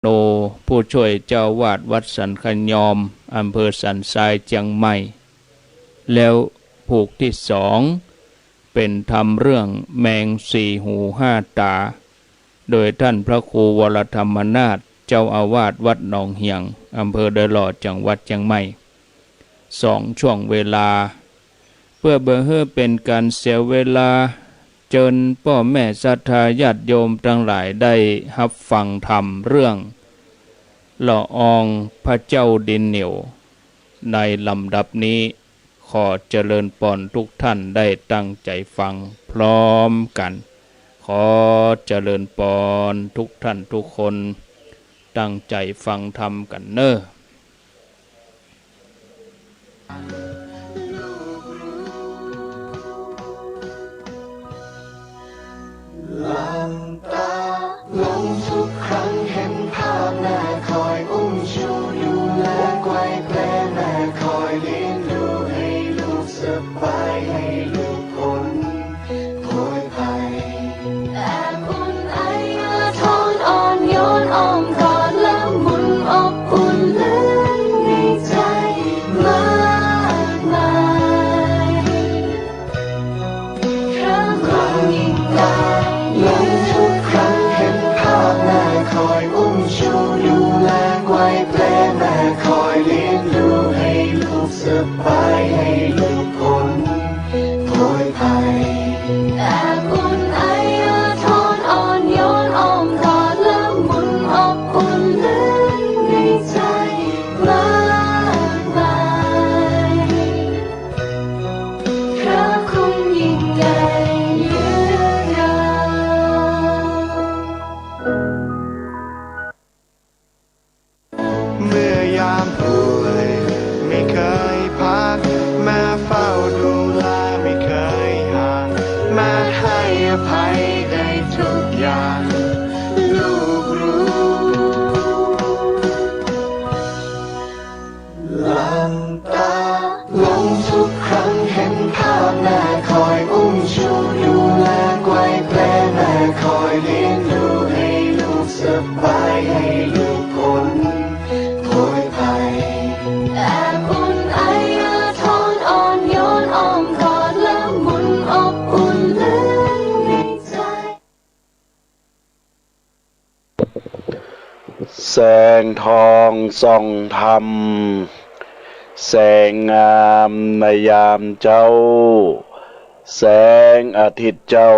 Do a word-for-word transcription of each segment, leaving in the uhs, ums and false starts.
โน ผู้จ้วยเจ้าอาวาสวัดสันขะยอม อำเภอสันทราย เจียงใหม่ แล้วผูกตี้สอง เป๋นธรรมเรื่องแมงสี่หูห้าต๋า โดยต้านพระครูวรธรรมนาถ เจ้าอาวาสวัดหนองเหี่ยง อำเภอดอยหล่อ จังหวัดเจียงใหม่ สองช่วงเวลา เปื้อบ่หื้อเป๋นก๋านเสียเวลา เจิญป้อแม่ศรัทธาญาติโยมตังหลายได้ฮับฟังธรรมเรื่อง ละอองพระเจ้าดินเหนียว ในลำดับนี้ ขอเจริญปอนทุกท่านได้ตั้งใจ๋ฟังพร้อมกั๋น ขอเจริญปอนทุกท่านทุกคน ตั้งใจ๋ฟังธรรมกั๋นเน่อ หลับตาลงทุกครั้งเห็นภาพแม่คอยอุ้มชูดูแลไกวแปร แม่คอยเลี้ยงดูให้ลูกสบาย ให้ลูกพ้นโผยภัย แอบอุ่นไออาทรอ่อนโยนอ้อมกอดละมุนอบอุ่นลึกในใจ๋มากมาย พระคุณยิ่งใหญ่ ลงทุกครั้งเห็นภาพแม่คอยอุ้มชูดูแลไกวแปร แม่คอยเลี้ยงดูให้ลูกสบาย ให้ลูกพ้นโผยภัย แอบอุ่นไออาทรอ่อนโยนอ้อมกอดละมุนอบอุ่นลึกในใจ๋มากมาย พระคุณยิ่งใหญ่เหลือเกิน เมื่อยามป่วยไม่เคยพัก แม่เฝ้าดูแลไม่เคยห่าง แม่ให้อภัยได้ทุกอย่าง ลูกรู้ หลับตาลงทุกครั้งเห็นภาพแม่คอยอุ้มชูดูแลไกวแปร แม่คอยเลี้ยงดูให้ลูกสบาย ให้ลูกพ้นโผยภัย แอบอุ่นไออาทรอ่อนโยนอ้อมกอดละมุนอบอุ่นลึกในใจ๋ แสงทองส่องธรรม แสงงามในยามเจ๊า แสงอาทิตย์เจ๊า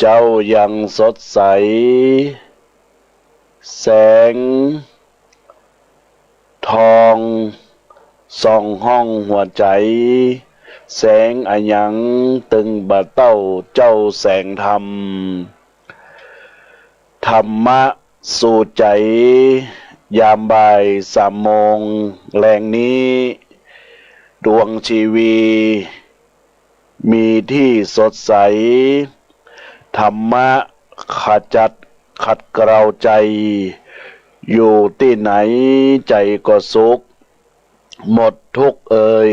เจ๊ายังสดใส แสงทองส่องห้องหัวใจ๋ แสงอะหยังตึงบ่าเต้าเจ้าแสงธรรม ธรรมะสู่ใจ๋ ยามบ่ายสามโมงแลงนี้ ดวงชีวี มีตี้สดใส ธรรมะขจัดขัดเกลาใจ๋ อยู่ตี้ไหนใจ๋ก็สุข หมดทุกข์เอย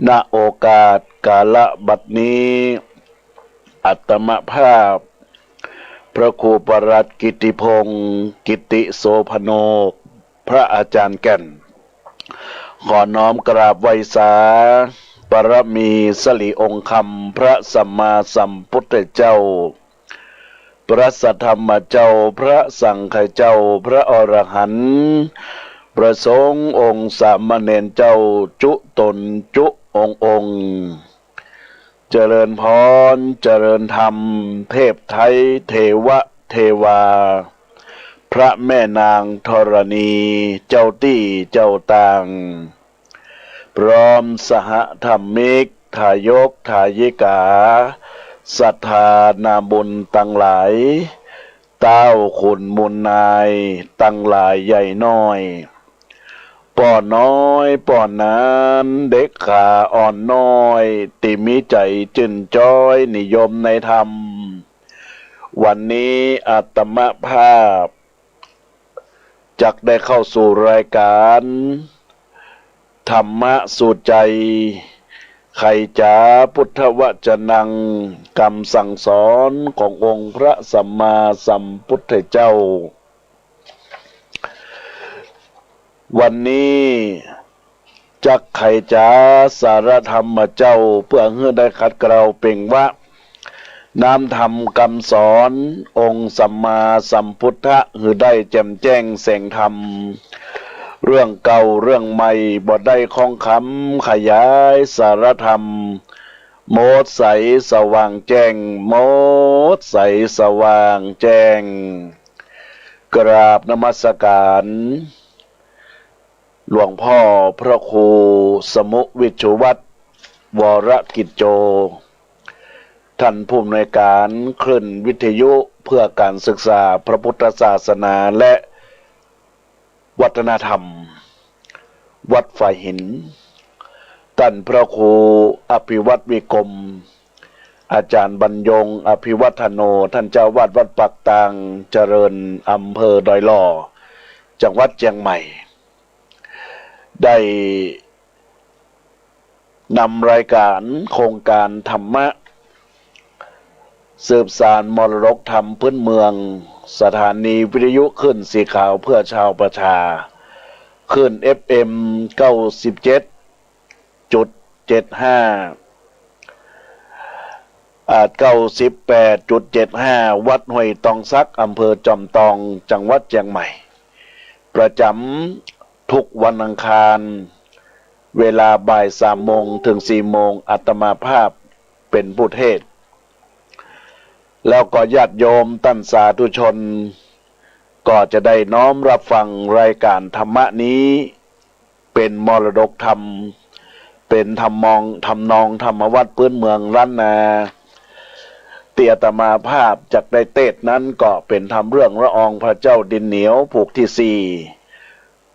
ณ โอกาสกาละบัดนี้ อาตมาภาพ พระครูประหลัดกิตติพงษ์ กิตติโสภโณ พระอาจารย์แก่น ขอน้อมกราบไหว้สา บารมีสิริองค์คำ พระสัมมาสัมพุทธเจ้า พระสัทธรรมเจ้า พระสังฆเจ้า พระอรหันต์ พระสงฆ์องค์สามเณรเจ้า จุ๊ต๋นจุ๊องค์องค์ เจริญพร เจริญธรรม เทพไท้ เทวะ เทวา พระแม่นางธรณี เจ้าตี้เจ้าตาง พร้อมสหธรรมิก ทายก ทายิกา ศรัทธานาบุญตังหลาย เต้าขุนมูลนาย ตังหลายใหญ่น้อย ป้อน้อย ป้อหนาน เด็กขาอ่อนน้อย ตี้มีใจ๋จื้นจ๊อย นิยมในธรรม วันนี้อาตมาภาพ จักได้เข้าสู่รายก๋าน ธรรมะสู่ใจ๋ ไขจ๋าพุทธวจนัง กำสั่งสอนขององค์พระสัมมาสัมพุทธเจ้า วันนี้จักไขจ๋าสาระธรรมเจ้า เปื้อหื้อได้ขัดเกลาเปล่งวา น้ำธรรมกำสอนองค์สัมมาสัมพุทธะ หื้อได้แจ่มแจ้งแสงธรรม เรื่องเก่าเรื่องใหม่บ่ได้ข้องคำ ขยายสาระธรรม หมดใสสว่างแจ้ง หมดใสสว่างแจ้ง กราบนมัสการ หลวงพ่อพระครูสมุห์ วิชชุวัฒน์ วรกิจโจ ท่านผู้อำนวยการคลื่นวิทยุเพื่อการศึกษาพระพุทธศาสนาและวัฒนธรรม วัดฝายหิน ท่านพระครูอภิวัฒน์ วิกรม อาจารย์บรรยง อภิวัฒโน ท่านเจ้าอาวาสวัดปากตางเจริญ อำเภอดอยหล่อ จังหวัดเจียงใหม่ ได้นำรายการโครงการธรรมะ สืบสานมรดกธรรมพื้นเมือง สถานีวิทยุคลื่นสีขาวเพื่อชาวประชา คลื่น เอฟเอ็ม เก้าสิบเจ็ดจุดเจ็ดห้า อ่า เก้าสิบแปดจุดเจ็ดห้า วัดห้วยตองสัก อำเภอจอมตอง จังหวัดเจียงใหม่ ประจ๋ำทุกวันอังคาร เวลาบ่ายสามโมงเถิงสี่โมง อาตมาภาพเป๋นผู้เทศน์ แล้วก็ญาติโยมต้านสาธุชน ก็จะได้น้อมรับฟังรายการธรรมะนี้ เป๋นมรดกธรรม เป๋นธรรมมอง ทำนองธรรมวัตรพื้นเมืองล้านนา ตี้อาตมาภาพจักได้เตสน์นั้นก็เป๋นธรรมเรื่องละอองพระเจ้าดินเหนียวผูกตี้สี่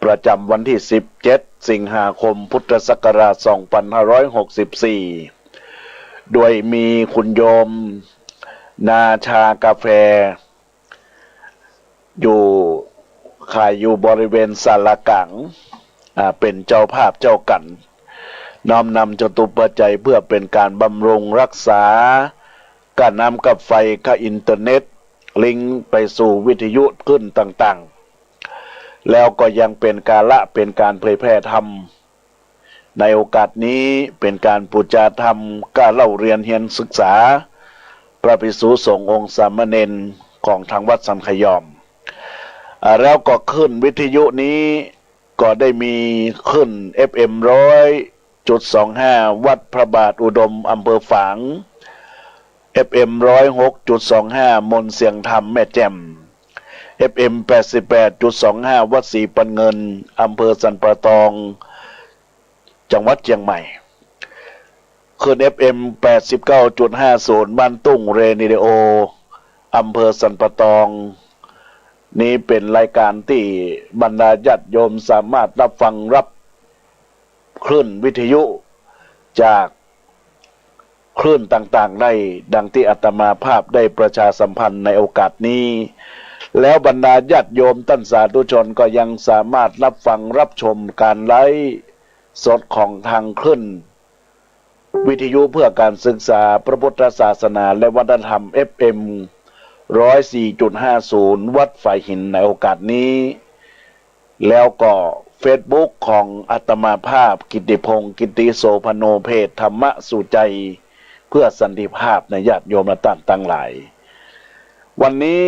ประจ๋ำวันตี้สิบเจ็ด สิงหาคม พุทธศักราช สองพันห้าร้อยหกสิบสี่ โดยมีคุณโยมนาชากาแฟ อยู่ ขายอยู่บริเวณศาลากลาง อ่า เป๋นเจ้าภาพเจ้ากั๋น น้อมนำจตุปัจจัยเพื่อเป๋นก๋านบำรุงรักษา ก้านน้ำก้าไฟ ก้าอินเทอร์เน็ต ลิงก์ไปสู่วิทยุคลื่นต่างๆ แล้วก็ยังเป๋นกาละเป๋นก๋านเผยแผ่ธรรม ในโอกาสนี้เป๋นก๋านปู๋จาธรรม ก้าเล่าเรียนเฮียนศึกษา พระภิกษุสงฆ์องค์สามเณรของทางวัดสันขยอม อ่า แล้วก็คลื่นวิทยุนี้ก็ได้มีคลื่น เอฟเอ็ม ร้อยจุดสองห้า วัดพระบาทอุดม อำเภอฝาง เอฟเอ็ม ร้อยหกจุดสองห้า มนต์เสียงธรรมแม่แจ่ม เอฟเอ็ม แปดสิบแปดจุดสองห้า วัดศรีปันเงิน อำเภอสันป่าตอง จังหวัดเจียงใหม่ คลื่น เอฟเอ็ม แปดสิบเก้าจุดห้าศูนย์ บ้านตุ้งเรดิโอ อำเภอสันป่าตอง นี้เป๋นรายก๋านตี้บรรดาญาติโยมสามารถรับฟังรับคลื่นวิทยุจาก คลื่นต่างๆ ได้ ดังตี้อาตมาภาพได้ประชาสัมพันธ์ในโอกาสนี้ แล้วบรรดาญาติโยมต้านสาธุชนก็ยังสามารถรับฟังรับชมก๋านไลฟ์สดของทางคลื่นวิทยุเพื่อก๋านศึกษาพระพุทธศาสนาและวัฒนธรรม เอฟเอ็ม ร้อยสี่จุดห้าศูนย์ วัดฝายหินในโอกาสนี้ แล้วก็เฟซบุ๊กของอาตมาภาพ กิตติพงษ์ กิตติโสภโณ เพจธรรมะสู่ใจเพื่อสันติภาพ นะญาติโยมต้านตังหลาย วันนี้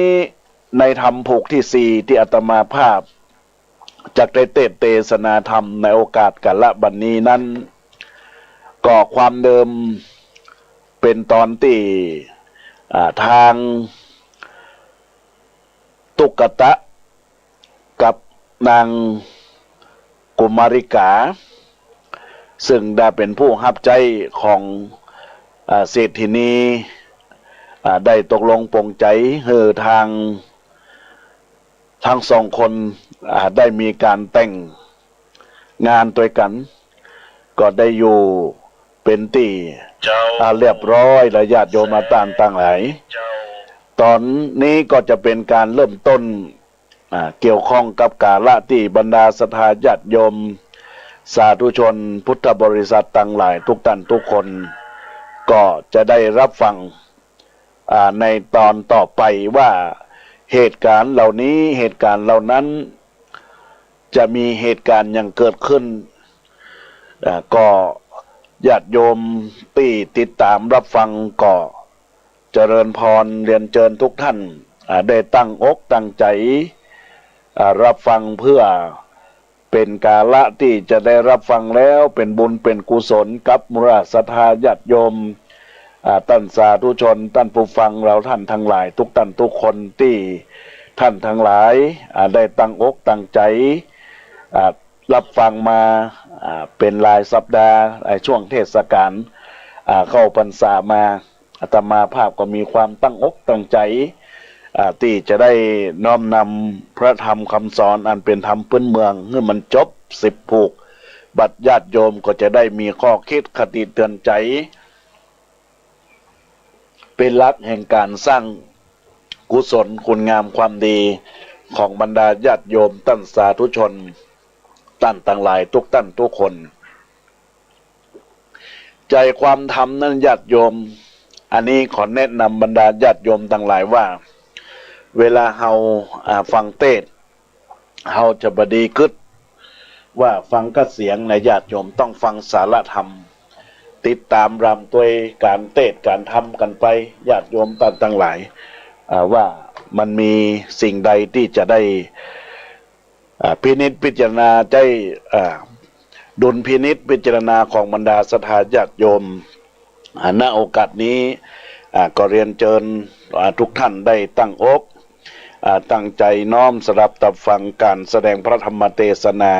ในธรรมผูกตี้สี่ตี้อาตมาภาพจักได้เตสน์เตสนาธรรมในโอกาสกาละบัดนี้นั้น ก็ความเดิมเป๋นต๋อนตี้ อ่า ทาง ตุ๊กตะ กับนางกุมาริกา ซึ่งได้เป๋นผู้ฮับใจ๊ของ อ่า เศรษฐินี อ่า ได้ตกลงปลงใจ๋หื้อทาง ทั้งสองคน อ่า ได้มีก๋านแต่งงานตวยกั๋น ก็ได้อยู่เป๋นตี้ อ่า เรียบร้อยแล้วญาติโยมต้านตังหลาย ต๋อนนี้ก็จะเป๋นก๋านเริ่มต้น อ่า เกี่ยวข้องกับกาละตี้บรรดาศรัทธาญาติโยม สาธุชนพุทธบริษัทตังหลายทุกต้านทุกคน ก็จะได้รับฟัง อ่า ในต๋อนต่อไปว่าเหตุก๋ารณ์เหล่านี้ เหตุก๋ารณ์เหล่านั้น จะมีเหตุก๋ารณ์หยังเกิดขึ้น อ่า ก็ญาติโยมตี้ติดต๋ามฮับฟังก็เจริญพร เรียนเจิญทุกท่าน อ่า ได้ตั้งอกตั้งใจ๋ อ่า ฮับฟังเปื้อ เป๋นกาละตี้จะได้ฮับฟังแล้วเป๋นบุญเป๋นกุศลกับหมู่ศรัทธาญาติโยม อ่า ต้านสาธุชน ต้านผู้ฟัง เฮาต้านตังหลาย ทุกต้านทุกคนตี้ต้านตังหลาย อ่า ได้ตั้งอกตั้งใจ๋ อ่า ฮับฟังมา อ่า เป๋นหลายสัปดาห์ ในช่วงเทศกาล อ่า เข้าพรรษามา อาตมาภาพก็มีความตั้งอกตั้งใจ๋ อ่า ตี้จะได้น้อมนำพระธรรมกำสอนอันเป๋นธรรมปื้นเมืองหื้อมันจบสิบผูก บัดญาติโยมก็จะได้มีข้อคิดคติเตือนใจ๋ เป๋นหลักแห่งก๋านสร้างกุศลคุณงามความดีของบรรดาญาติโยมต้านสาธุชน ต้านตังหลายทุกต้านทุกคน ใจ๋ความธรรมนั้นญาติโยม อันนี้ขอแนะนำบรรดาญาติโยมตังหลายว่า เวลาเฮา อ่า ฟังเตสน์ เฮาจะบ่ดีกึ๊ดว่าฟังกระเสียงนะ ญาติโยมต้องฟังสาระธรรม ติดต๋ามฮับตวยก๋านเตสน์ก๋านธรรมกั๋นไป ญาติโยมต้านตังหลาย อ่า ว่ามันมีสิ่งใดตี้จะได้ อ่า พินิจพิจารณาใจ๊ อ่า ดุลพินิจพิจารณาของบรรดาศรัทธาญาติโยม อ่า ณ โอกาสนี้ อ่า ก็เรียนเจิญ อ่า ทุกท่านได้ตั้งอก อ่า ตั้งใจ๋น้อมสดับตับฟังก๋านแสดงพระธรรมเตสนา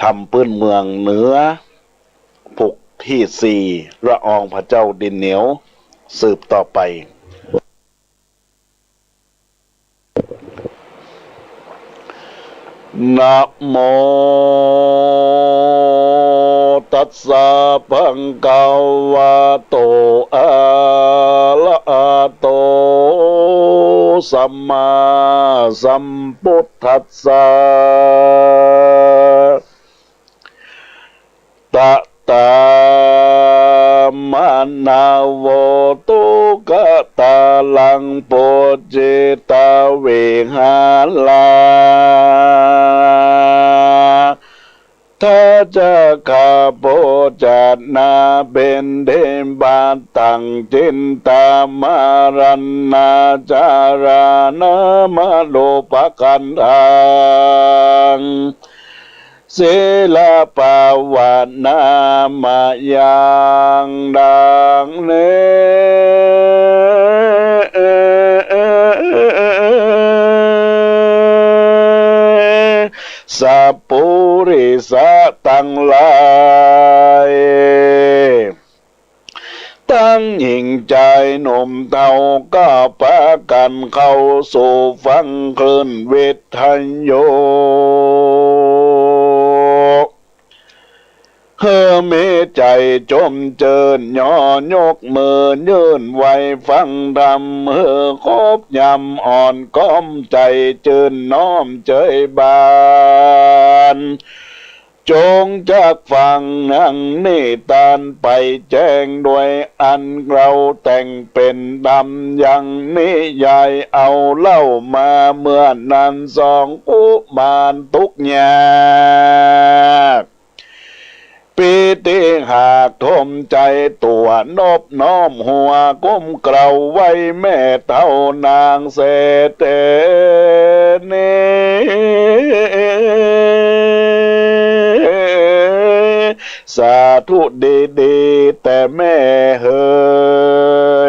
ธรรมปื้นเมืองเหนือ ผูกตี้สี่ ละอองพระเจ้าดินเหนียว สืบต่อไป นะโมตัสสะ ภะคะวะโต อะระหะโต สัมมาสัมพุทธัสสะ ตะถา มะนะโว ตุกะตะลัง ปูจิตะวิหารัง ทาจะขะปูจะนาเบนเดบาตัง จินตะมะรันนา จารานามะรูปะคันธัง สีลาปะวะนามะยังดังนี้ สัพปุริสะตังหลาย ตังหญิงจายหนุ่มเฒ่า ก็ปากั๋นเข้าสู่ฟังคลื่นวิทยุ หื้อมีใจ๋จมจื้น ย่อยกมือยื่นไหว้ฟังธรรม หื้อครบยามอ่อนก้อมใจ๋จื้นน้อมเจยบาน จงจักฟังดังนิทานไปแจ้ง โดยอันเฮาแต่งเป๋นธรรม ยังนิยายเอาเล่ามาเมื่อนั้น สองกุมารทุกข์ยาก ปีติหากถมใจ๋ตั๋ว นบน้อมหัวก้มเกล้าไหว้แม่เฒ่านางเศรษฐี สาธุดีๆ แต่แม่เห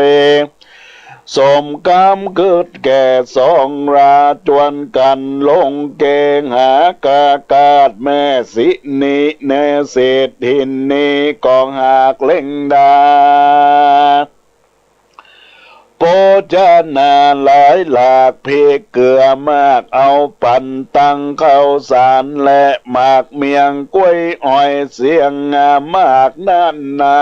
ย สมกำกึ๊ดแก่สองรา จวนกั๋นลงเกหากากาศ แม่สินีแน่เศรษฐินี ก็หากเล็งดา โภชนาหลายหลาก พริกเกลือมาก เอาปั๋นตังข้าวสารและหมากเมี่ยง ก๊วยอ้อยเสี้ยงงามมากนานา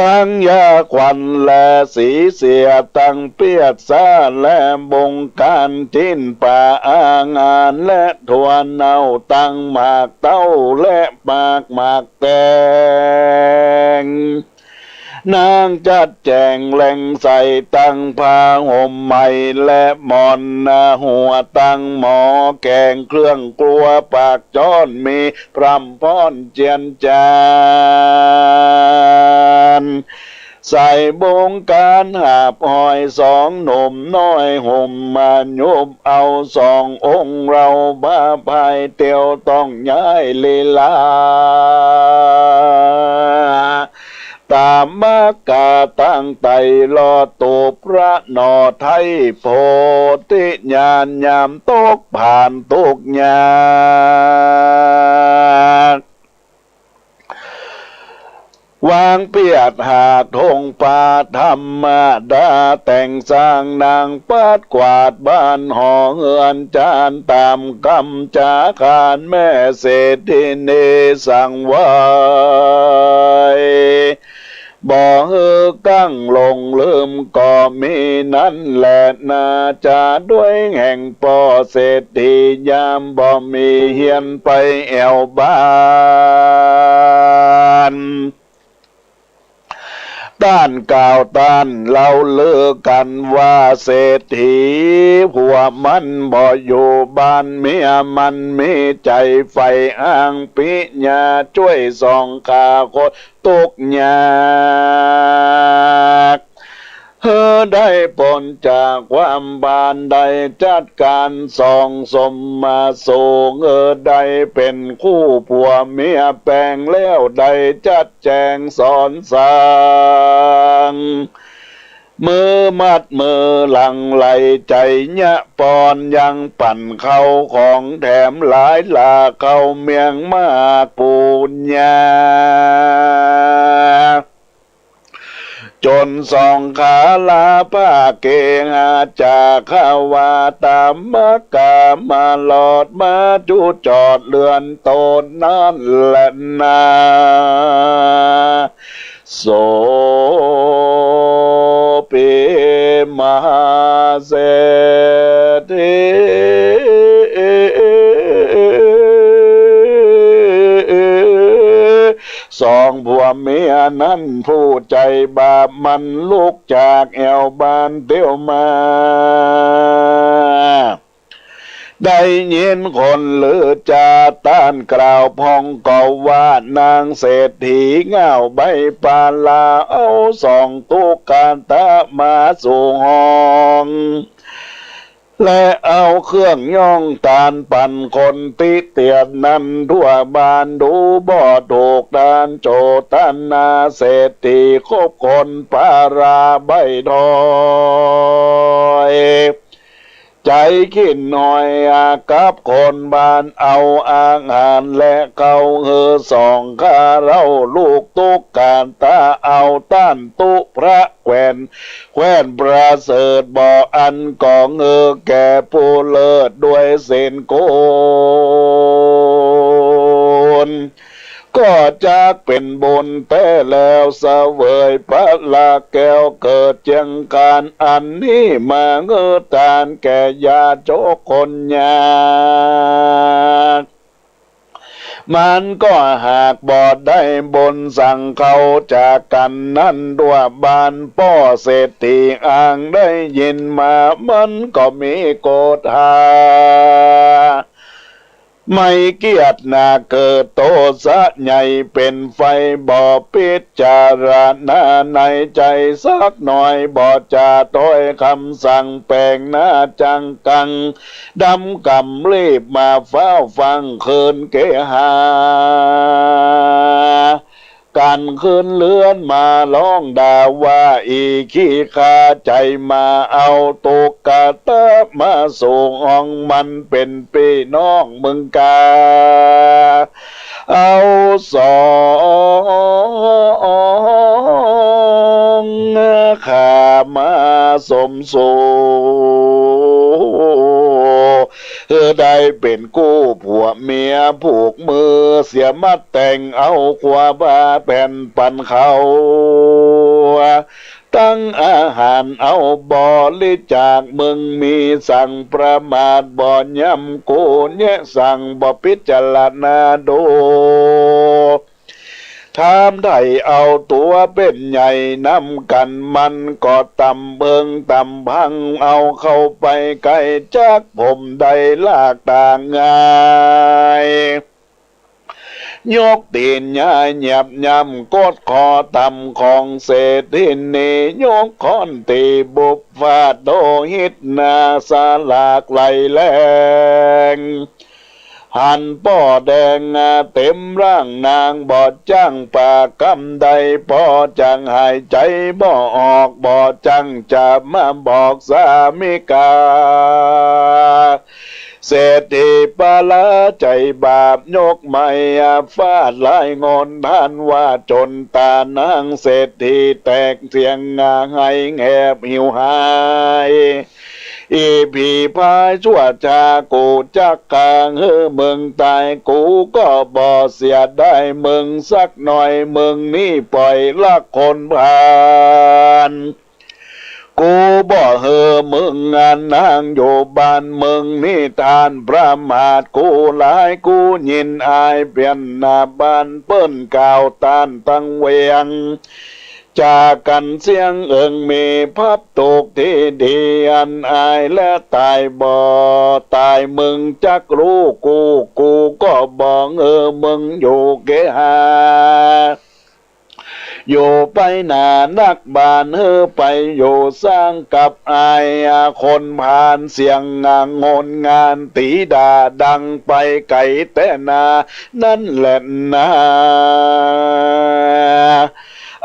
ตังยาขวัญและสีเสีย ตังเปี้ยซาและบงก๋าน จิ๊นป๋าอาหารและถั่วเน่า ตังหมากเต้าและหมากหมากแตง นางจัดแจ๋งแหลงใส่ตังผ้าห่มใหม่และหมอนหนาหัว ตังหม้อแก๋งเครื่องครัวปากจ๊อน มีพร่ำพร้อนเจียรจาน ใส่บงก๋านหาบห้อยสองหนุ่มน้อย ห่มมายุบเอาสององค์ เฮาผ้าพายเตียวต้องย้ายลีลา ต๋ามกาตั้งไต่ลอดตูบพระหน่อไท้ โพธิญาณยามตกผ่านตุ๊กข์ยาก วางเปียดหากทงปาธรรมดา แต่งสร้างนางปัดกวาดบ้านหอเฮือนจาน ต๋ามกำจาขานแม่เศรษฐินีสั่งไว้ บ่หื้อกั้งหลงลืมก็มีนั้นแหละนา จาด้วยแห่งป้อเศรษฐียามบ่มี เฮียนไปแอ่วบ้าน ต้านกล่าวต้านเล่าลือกั๋นว่า เศรษฐีผัวมันบ่อยู่บ้าน เมียมันมีใจ๋ใฝ่อ้างปิญา จ้วยส่องหาคน ตุ๊กข์ยาก หื้อได้ป๊นจากความพาล ได้จัดก๋านส่องสมมาสู่ หื้อได้เป๋นคู่ผัวเมียแป๋งแล้ว ได้จัดแจ๋งสอนสั่ง มือมัดมือหลังไหล ใจ๋เยียะปอนยังปั๋นเข้าของแถมหลาย หลาเข้าเมียงมากปูญญา จ๋นส่องขาลาผ้าเกหา จ๋าขาวาต๋ามกามาลอดมาจุจอดเฮือนต๋นนั้นแหละนา โสปีมหาเศรษฐี สองผัวเมียนั้นผู้ใจ๋บาปมันลุกจากแอ่วบ้านเตียวมา ได้ยินคนลือจาต้านกล่าวพ่องก็ว่า นางเศรษฐีง่าวใบปาลา เอาสองตุ๊กตามาสู่ห้อง และเอาเครื่องย่องตานปั๋นคนติเตียนนั้นทั่วบ้าน ดูบ่ถูกตานโจตนา เศรษฐีคบคนปาลาใบ้ถอย ใจ๋ขิ้นหน่อยอากับคนบ้าน เอาอาหารและข้าวหื้อสองข้าเล่าลูกตุ๊กตา เอาต้านตุ๊พระแขวน แคว้นประเสริฐบ่อันก๋องหื้อแก่ผู้เลิศด้วยศีลคุณ ก็จักเป๋นบุญแต๊แล้ว เสวยพระลาแก้วเกิดเจียงคาน อันนี้มาหื้อตานแก่ยาจกคนยาก มันก็หากบ่ได้บุญสั่งเข้าจากกั๋นนั้น ทั่วบ้านป้อเศรษฐีอ่างได้ยินมา มันก็มีโกธา ไม่เกียจหนักเกิดโทสะใหญ่เป๋นไฟ บ่พิจารณาในใจ๋สักหน่อย บ่จาถ้อยกำสั่งแป๋งหน้าจังกัง ดำกำรีบมาฟ้าวฟั่งคืนเกหา กั๋นขึ้นเฮือนมาฮ้องด่าว่า อี่ขี้ข้าใจ๋มาเอาตุ๊กตามาสู่ห้อง มันเป๋นปี้น้องมึงกา เอาสองข้ามาสมสู่ หื้อได้เป๋นกู้ผัวเมีย ผูกมือเสียมัดแต่ง เอาครัวผ้าแผ่นปั๋นเขา ตังอาหารเอาบริจาค มึงมีสั่งประมาทบ่ย่ำ กูเยียะสั่งบ่พิจารณาดู ถามไถ่เอาตั๋วเป๋นใหญ่นำกั๋น มันก็ต่ำเพิงต่ำพัง เอาเข้าไปใก้จักผมได้ลากตางง่าย ยกตี๋นย้ายเหยียบย่ำกดข้อต่ำของเศรษฐินี ยกค้อนตี๋บุบฟาดโลหิตนาสลากไหลแลง หันป้อแดงเต็มร่างนาง บ่จั้งปากกำใด ป้อจั้งหายใจ๋บ่ออก บ่จั้งจะมาบอกสามิกา เศรษฐีปะละใจ๋บาป ยกไม้ฟาดหลายหน ต้านว่าจ๋นต๋านางเศรษฐีแตกเสียงไห้แหบหิวหาย อีผีพายชั่วช้า กูจักฆ่าหื้อมึงต๋าย กูก็บ่เสียดายมึงสักหน่อย มึงนี้ป่อยละคนพาล กูบ่หื้อมึงนางอยู่บ้าน มึงนี้ต้านประมาทกูหลาย กูยินอายเปียนหน้าบ้าน เปิ้นกล่าวต้านตังเวียง จ๋ากั๋นเสียงเอิงมีพับถูกตี้ดี อันอายและต๋ายบ่ต๋าย มึงจักฮู้กู กูก็บ่หื้อมึงอยู่เกหา อยู่ไปหน้านักบ้าน หื้อไปอยู่สร้างกับอาย คนพาลเสียงงานงนงานตี๋ด่าดังไปไก๋แต๊หน้า นั้นแหละนา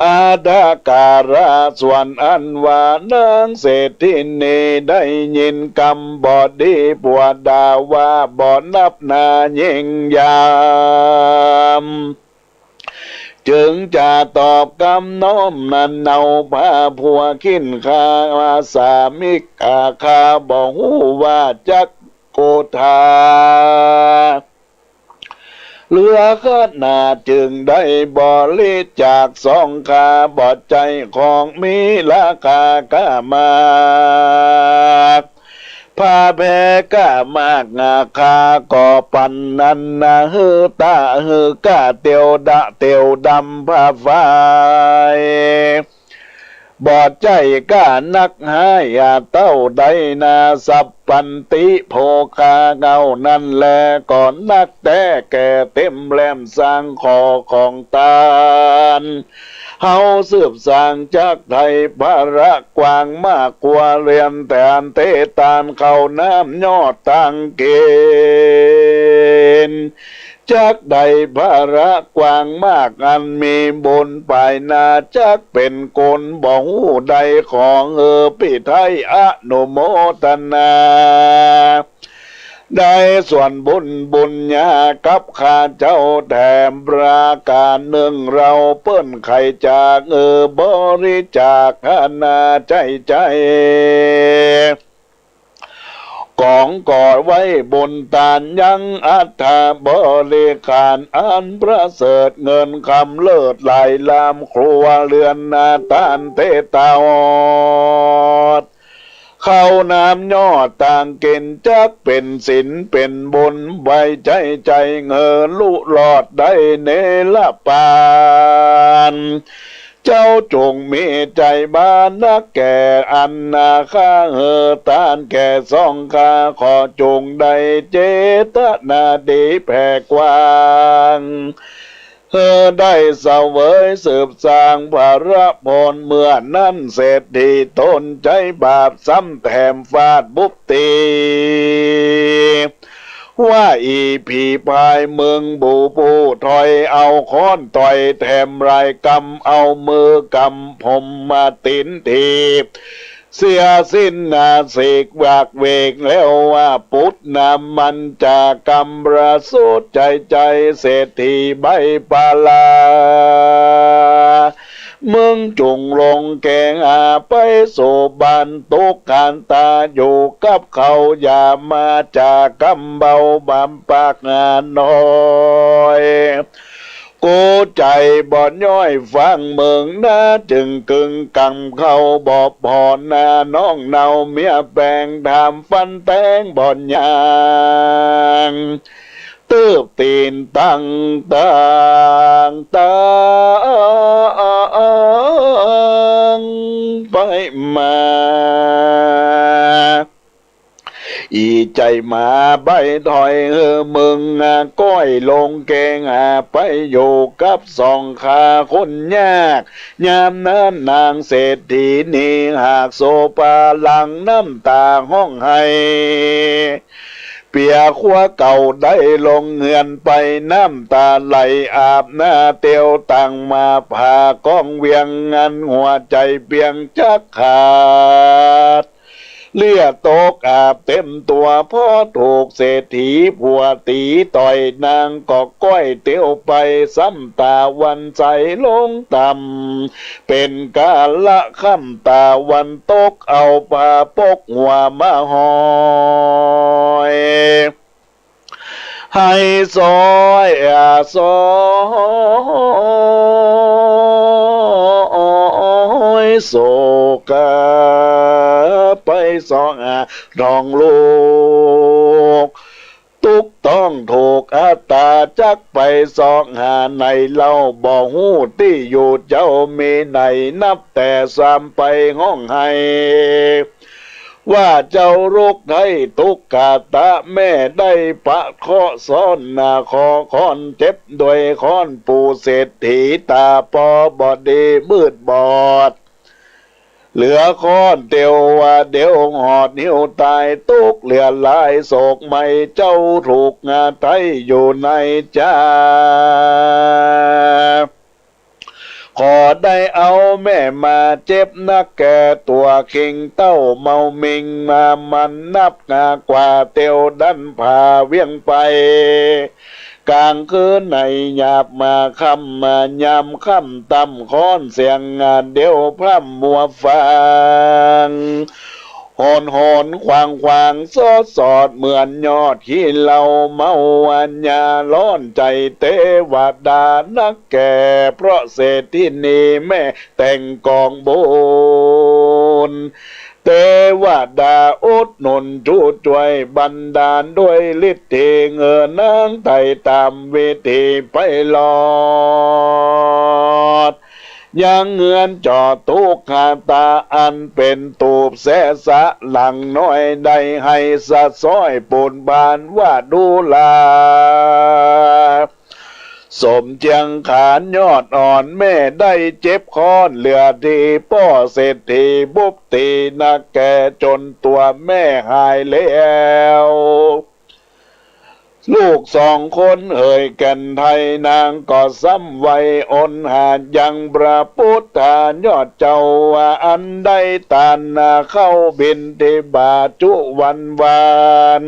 อาทะการะส่วนอันว่านางเศรษฐินีได้ยินกำบ่ดี ผัวด่าว่าบ่นับหน้ายิ่งยาม จึงจะตอบกำน้อมนั้น เอาผ้าผัวขิ้นข้าว่า สามิกาข้าบ่ฮู้ว่าจักโกธา เหลือขนาดจึงได้บริจาคสงฆ์ข้า บ่ใจ้ของมีราคาก้ามาก ผ้าแพร่ก้ามาก ข้าก็ปันนั้นนา หื้อตะหื้อก้าเตียวดะเตียวดำผ้าฝ้าย บ่ใจ้ก้านักหายาเต้าใดนา สัพพันติโภคา เต้านั้นแลก็นักแต๊แก่เต็มแหลมสร้างข้อของตาน เฮาสืบสร้างจักไถ่ภาระกว้างมากกว่าเรือนแตนเตตานเข้าน้ำยอดตางเกณฑ์ จักได้ภาระกว้างมาก อันมีบุญปายหน้า จักเป๋นคนบ่ฮู้ได้ ขอหื้อปิไทยอนุโมทนา ได้ส่วนบุญบุญญากับข้าเจ้าแถมประก๋านนึ่ง เฮาเปิ้นใค่จากหื้อบริจาคหน้าใจ้ใจ้ ของก่อไว้บุญตานยังอัฐบริขารอันประเสริฐ เงินคำเลิศหลายล้ำ ครัวเรือนนาตานเตตาอด เข้าน้ำยอดตางเกณฑ์ จักเป๋นศีลเป๋นบุญ ไว้ใจ้ใจ้หื้อลุรอดได้เนรปาน เจ้าจงมีใจ๋บานักแก่อันนาข้าหื้อตานแก่สงฆ์ข้า ขอจงได้เจตนาดีแผ่กว้าง หื้อได้เสวยสืบสร้างผละผล เมื่อนั้นเศรษฐีตนใจ๋บาปซ้ำแถมฟาดบุบตี๋ ว่าอี๋ผีพายมึงบ่ฮู้ถ้อย เอาค้อนต่อยแถมหลายกำ เอามือกำผมมาตี๋นถีบ เสียสิ้นนาสิกวากเวกแล้วว่า ปุตตะมันจะกำประสุดใจ๋ใจ๋ เศรษฐีใบ้ปลา มึงจงลงแก่หาไปสู่บ้าน ตุ๊กขันตาอยู่กับเขา อย่ามาจะกำเบาบำปากหาน้อย กูใจ๋บ่ย่อยฟังมึงนา จึงกึ่งกำเข้าบ่ผ่อนนา น้องเนาเมียแปงถามฟันแตงบ่ยัง เติบเตีนตังต่างต่างไปมา อี่ใจ๋หมาใบ้ถ้อยหื้อมึง ก้อยลงแกง ไปอยู่กับสองข้าคนยาก ยามนั้นนางเศรษฐีนีหากโสภาหลั่งน้ำต๋าฮ้องไห้ เปียครัวเก่าได้ลงเฮือนไป น้ำต๋าไหลอาบหน้าเตียว ต่างมาผ่าก้องเวียง อันหัวใจ๋เปียงจักขาด เลือดตกอาบเต็มตั๋ว เพราะถูกเศรษฐีผัวตี๋ต่อย นางก็ก้อยเตียวไป ซ้ำต๋าวันใสลงต่ำ เป๋นกาละค่ำต๋าวันตก เอาผ้าปกหัวมาห้อย ไห้สอย อ่า สอยโศก ไปซองหาน้องลูก ตุ๊กต้องถูกอัตตา จักไปซองหาไหนเล่า บ่ฮู้ตี้อยู่เจ้ามีไหน นับแต่ซามไปฮ้องไห้ ว่าเจ้าลูกไท้ตุ๊กขาตะ แม่ได้ปะเคราะห์ซ้อนหน้า คอค้อนเจ็บด้วยค้อน ปู่เศรษฐีต๋าปอบ่ดีมืดบอด เหลือค้อนเตียวว่าเดี๋ยวหอดหิ้วต๋าย ตุ๊กเหลือหลายโศกไหม้ เจ้าถูกงาไท้อยู่ในจา ขอได้เอาแม่มาเจ็บนักแก่ตั๋ว เข่งเต้าเมามิงมา มันนับงากว่าเตียวดันผ่าเวียงไป ก๋างคืนในหยาบมาค่ำมายามค่ำต่ำ ค้อนเสียงเดียวพร่ำมัวฟัง หอนหอนขวางขวางซอดสอด เหมือนยอดขี้เหล้าเมา อัญญาร้อนใจ๋เตวดานักแก่ เพราะเศรษฐีนีแม่แต่งกองบุญ เตวดาอุดหนุนชูช่วยบันดาลด้วยฤทธิ์เถิง เออนางไต่ต๋ามวิธีไปรอด ยังเฮือนจอดตุ๊กขาตะ อันเป๋นตูบแสสะหลังน้อย ได้ไห้สะซ้อยปูนบานว่าดูลา สมเจียงขานยอดอ่อน แม่ได้เจ็บค้อนเหลือดี ป้อเศรษฐีบุบตี๋นักแก่ จ๋นตั๋วแม่หายแล้ว ลูกสองคนเหยแก่นไทย นางก็ซ้ำไวอ่อนหาด ยังพระปุทธายอดเจ้า อันได้ตานนาเข้าบิณฑบาตจุวันวาน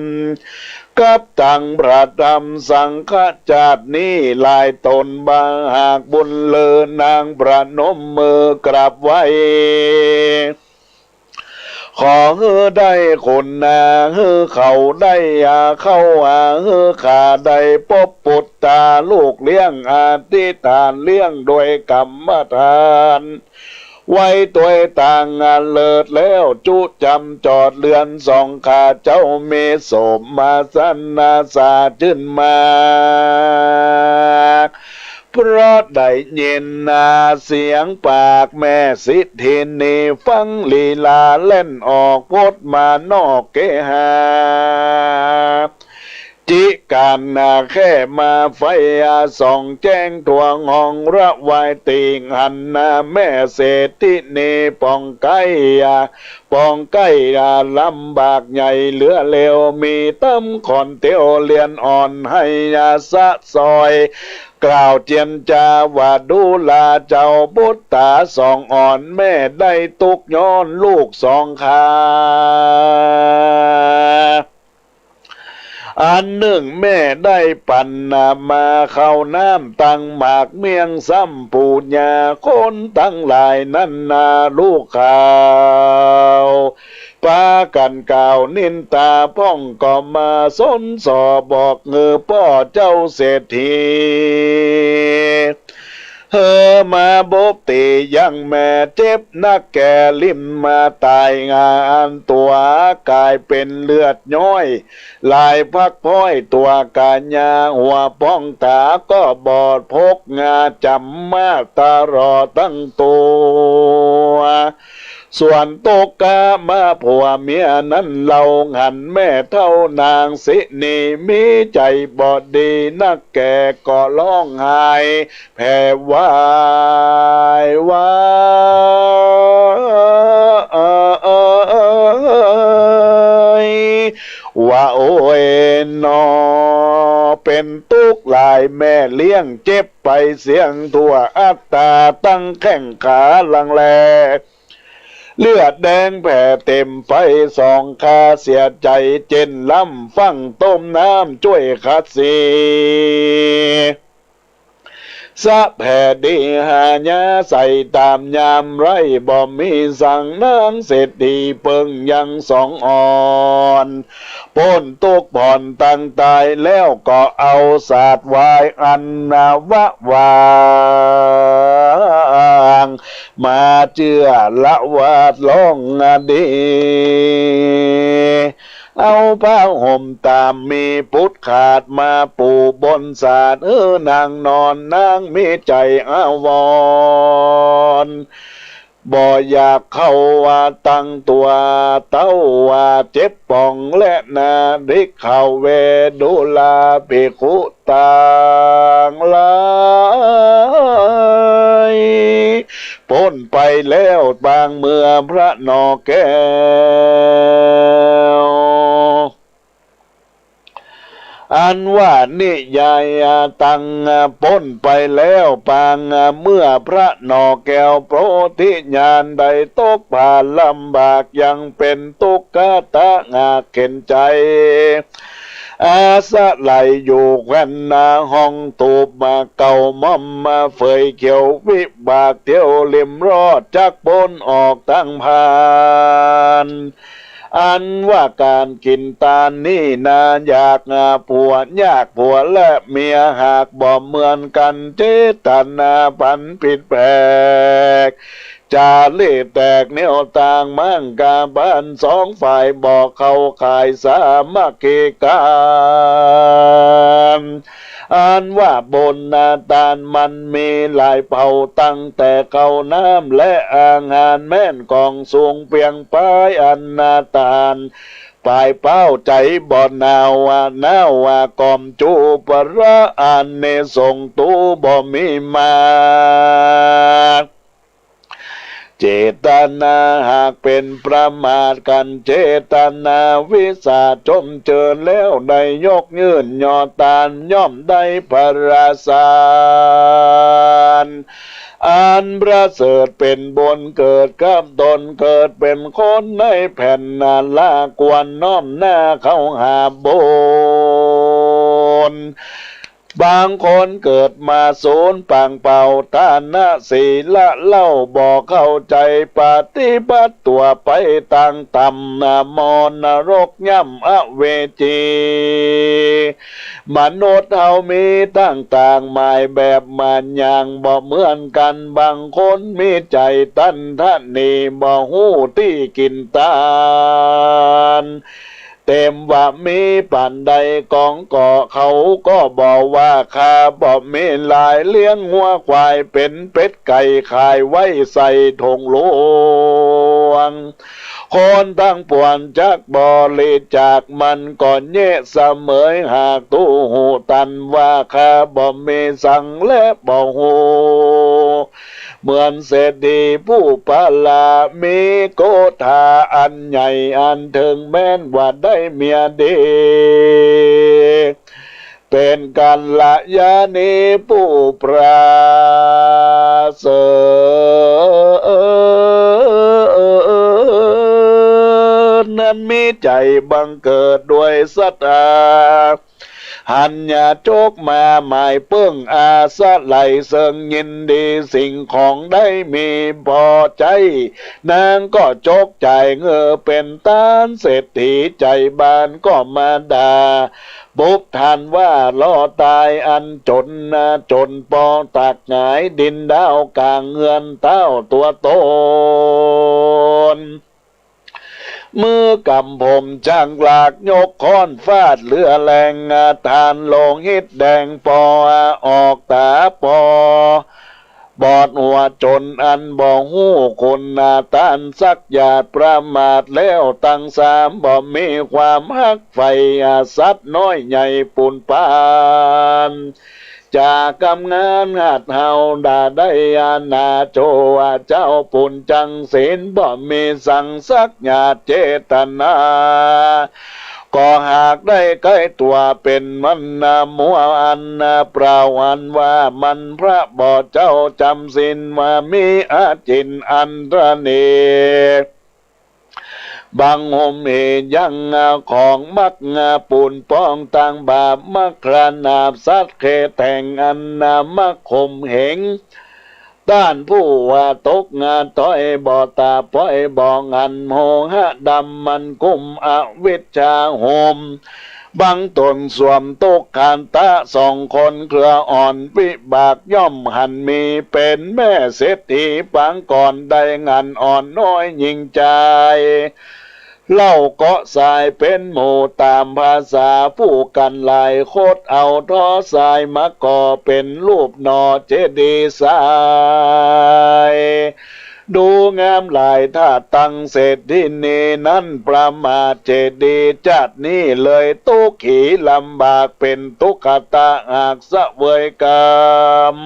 กับตังพระธรรมสังฆะ จาตินี้หลายต๋นบ่หากบุญเลิศ นางประนมมือกราบไหว้ ขอหื้อได้คุณนา หื้อเขาได้ยาเข้าหา หื้อข้าได้ปบปุตตาลูกเลี้ยง อธิษฐานเลี้ยงด้วยกรรมทาน ไว้ตวยตางอันเลิศแล้ว จุจำจอดเฮือนสองข้าเจ้า มีโสมมาสนาสาจื้นมาก เพราะได้ยินนาเสียงปากแม่สิทธินี ฟังลีลาแล่นออกพดมานอกเกหา จิการนาแค่มาไฟอาส่องแจ้งทั่วห้อง ระวายติ่งหันนาแม่เศรษฐินี ป่องใก้อา ป่องใก้อาลำบากใหญ่เหลือเลว มีตำขอนเตียวเลียนอ่อน ไห้อาสะซ้อย กล่าวเจียนจาว่าดูราเจ้าปุตตาสองอ่อน แม่ได้ตุ๊กย้อนลูกสองข้า อันนึ่งแม่ได้ปั๋นนามาเข้าน้ำตังหมากเมี่ยง ซ้ำปู่ย่าคนตังหลายนั้นนาลูกข้า ปากั๋นกล่าวนินตาพ่องก็มาสนส่อบอกหื้อป้อเจ้าเศรษฐี เฮอมาบกตี้ยังแม่เจ็บนักแก่ ลิ้นมาต๋ายงาอันตั๋ว ก๋ายเป๋นเลือดย้อย หลายพักพ้อยตั๋วก๋ายา หัวป๋องต๋าก็บอด พกงาจ๋ำมาตลอดตึงตั๋ว ส่วนตุ๊กกะมาผัวเมียนั้น เล่าหันแม่เฒ่านางสินี มีใจ๋บ่ดีนักแก่ก็ฮ้องไห้ แผ่วายวาย ว่าโอ๊ยหนอ เป๋นตุ๊กข์หลาย แม่เลี้ยงเจ็บไปเสี้ยงทั่ว อัตต๋าตังแข้งขาหลังแล เลือดแดงแผ่เต๋มไปสองข้า เสียใจ๋เจ๊นล้ำ ฟั่งต้มน้ำจ้วยขัดสี สะแผ่ดีหายาใส่ต๋ามยามไร้ บ่มีสังนางเศรษฐีเปิงยังสองอ่อน ป๊นตุ๊กข์ผ่อนตังต๋ายแล้ว ก็เอาสาดวายอันนาวะวาง มาเจื้อละวาดฮ้องดี เอาผ้าห่มต๋ามมีปุดขาด มาปู๋บนสาดหื้อนางนอน นางมีใจ๋อาวรณ์ บ่อยากเข้าว่าตังตั๋ว เต้าว่าเจ็บป๋องและนา ภิกขะเวดูราภิกขุตังหลาย ป๊นไปแล้วปางเมื่อพระหน่อแก้ว อันว่านิยายตัง ป๊นไปแล้วปางเมื่อพระหน่อแก้ว โพธิญาณได้ตกผาลำบาก ยังเป๋นตุ๊กขะตะหากเข็ญใจ๋ อาศัยอยู่แคว่นนาห้องตูบมา เก่าม่อมมาเฟยเขียววิบาก เตียวลิมรอดจักป๊นออกตังพาน อันว่าก๋านกิ๋นตานนี้นา อยากผัวยากผัวและเมีย หากบ่เหมือนกั๋นเจตนา ผันผิดแผก จารีแตกแนวต่าง มั่งกาพานสองฝ่าย บ่เข้าข่ายสามัคคีกั๋น อันว่าบุญนาตานมันมีหลายเผ่า ตั้งแต่ข้าวน้ำและอาหาร แม่นของสูงเปียงปาย อันนาตานปายเป้าใจ๋บ่หนาว หนาวว่าก่อมจู พระอานิสงส์ตูบ่มีมาก เจตนาหากเป๋นประมาทกั๋น เจตนาวิสาทชมเจริญแล้ว ได้ยกยื่นยอตาน ย่อมได้พระสาร อันประเสริฐเป๋นบุญเกิดกับตน เกิดเป๋นคนในแผ่นนารา ควรน้อมหน้าเข้าหาบุญ บางคนเกิดมาสูญปางเปล่า ทานะศีละเล่าบ่เข้าใจ๋ ปฏิบัติตั๋วไปตางต่ำ นรกย่ำอเวจี มนุษย์เฮามีต่างๆ หมายแบบมาอย่างบ่เหมือนกั๋น บางคนมีใจ๋ตันทะหนี บ่ฮู้ตี้กิ๋นตาน เต๋มว่ามีปานใดกองก่อ เขาก็บ่ว่า ข้าบ่มีหลาย เลี้ยงงัวควายเป๋นเป็ดไก่ ขายไว้ใส่ถงหลวง คนตังปวงจักบริจาค มันก็แยะเสมย หากตู้ฮู้ตันว่า ข้าบ่มีสังและบ่ฮู้ เหมือนเศรษฐีผู้ปรามี โกธาอันใหญ่ อันเถิงแม้นว่าได้เมียดี เป๋นกัลยาณีผู้ประเสริฐ นั้นมีใจ๋บังเกิดด้วยศรัทธา เ หันยาจกมาหมายเปิ้งอาศัยเซิงยินดีสิ่งของได้มีปอใจ๊ นางก็จกจ่ายเงอเป๋นตาน เศรษฐีใจ๋บานก็มาด่า บุบทันว่าลอต๋ายอันจ๋นนา จ๋นปอตักหงายดินดาวก๋างเฮือนเต้าตั๋วต๋น มือกำผมจักหลากยกค้อนฟาดเรือแรงอา ทานโลหิตแดงปอออกต๋าปอ บอดหัวจ๋นอันบ่ฮู้คุณอา ต้านสักหยาดประมาทแล้วตังสาม บ่มีความฮักใฝ่อา สัตว์น้อยใหญ่ปูนปาน จากกำงานหัดเฮาด่าได้อานา โจว่าเจ้าปูนจังศีล บ่มีสังสักหยาดเจตนา ก็หากได้ใก้ตั๋วเป๋นมันนามัวอันนาเปล่า อันว่ามันพระบ่เจ้าจ๋ำศีลว่ามีอาจินอันตรณี บังห่มเหยังของมักปูนป้องตางบาป มักขนาบสัตว์เคแตงอันนามักข่มเหง ต้านผู้ว่าตกงาต้อยบ่ตาป้อยบ่งัน โมหะดำมันกุ้มอวิชชาห่ม บังต๋นสวมตุ๊กขันตะสองคนเครืออ่อน วิบากย่อมหันมี เป๋นแม่เศรษฐีปางก่อน ได้งันอ่อนน้อยหญิงจาย เล่าเกาะสายเป๋นหมู่ต๋ามภาษา ผู้กั๋นหลายคดเอาท้อสายมาก่อเป๋นรูปหน่อเจดีย์สาย ดูงามหลายถ้าตังเศรษฐินีนั้นประมาทเจดีย์ จาตินี้เลยตุ๊กขีลำบากเป๋นตุ๊กขตาหากเสวยก๋รรม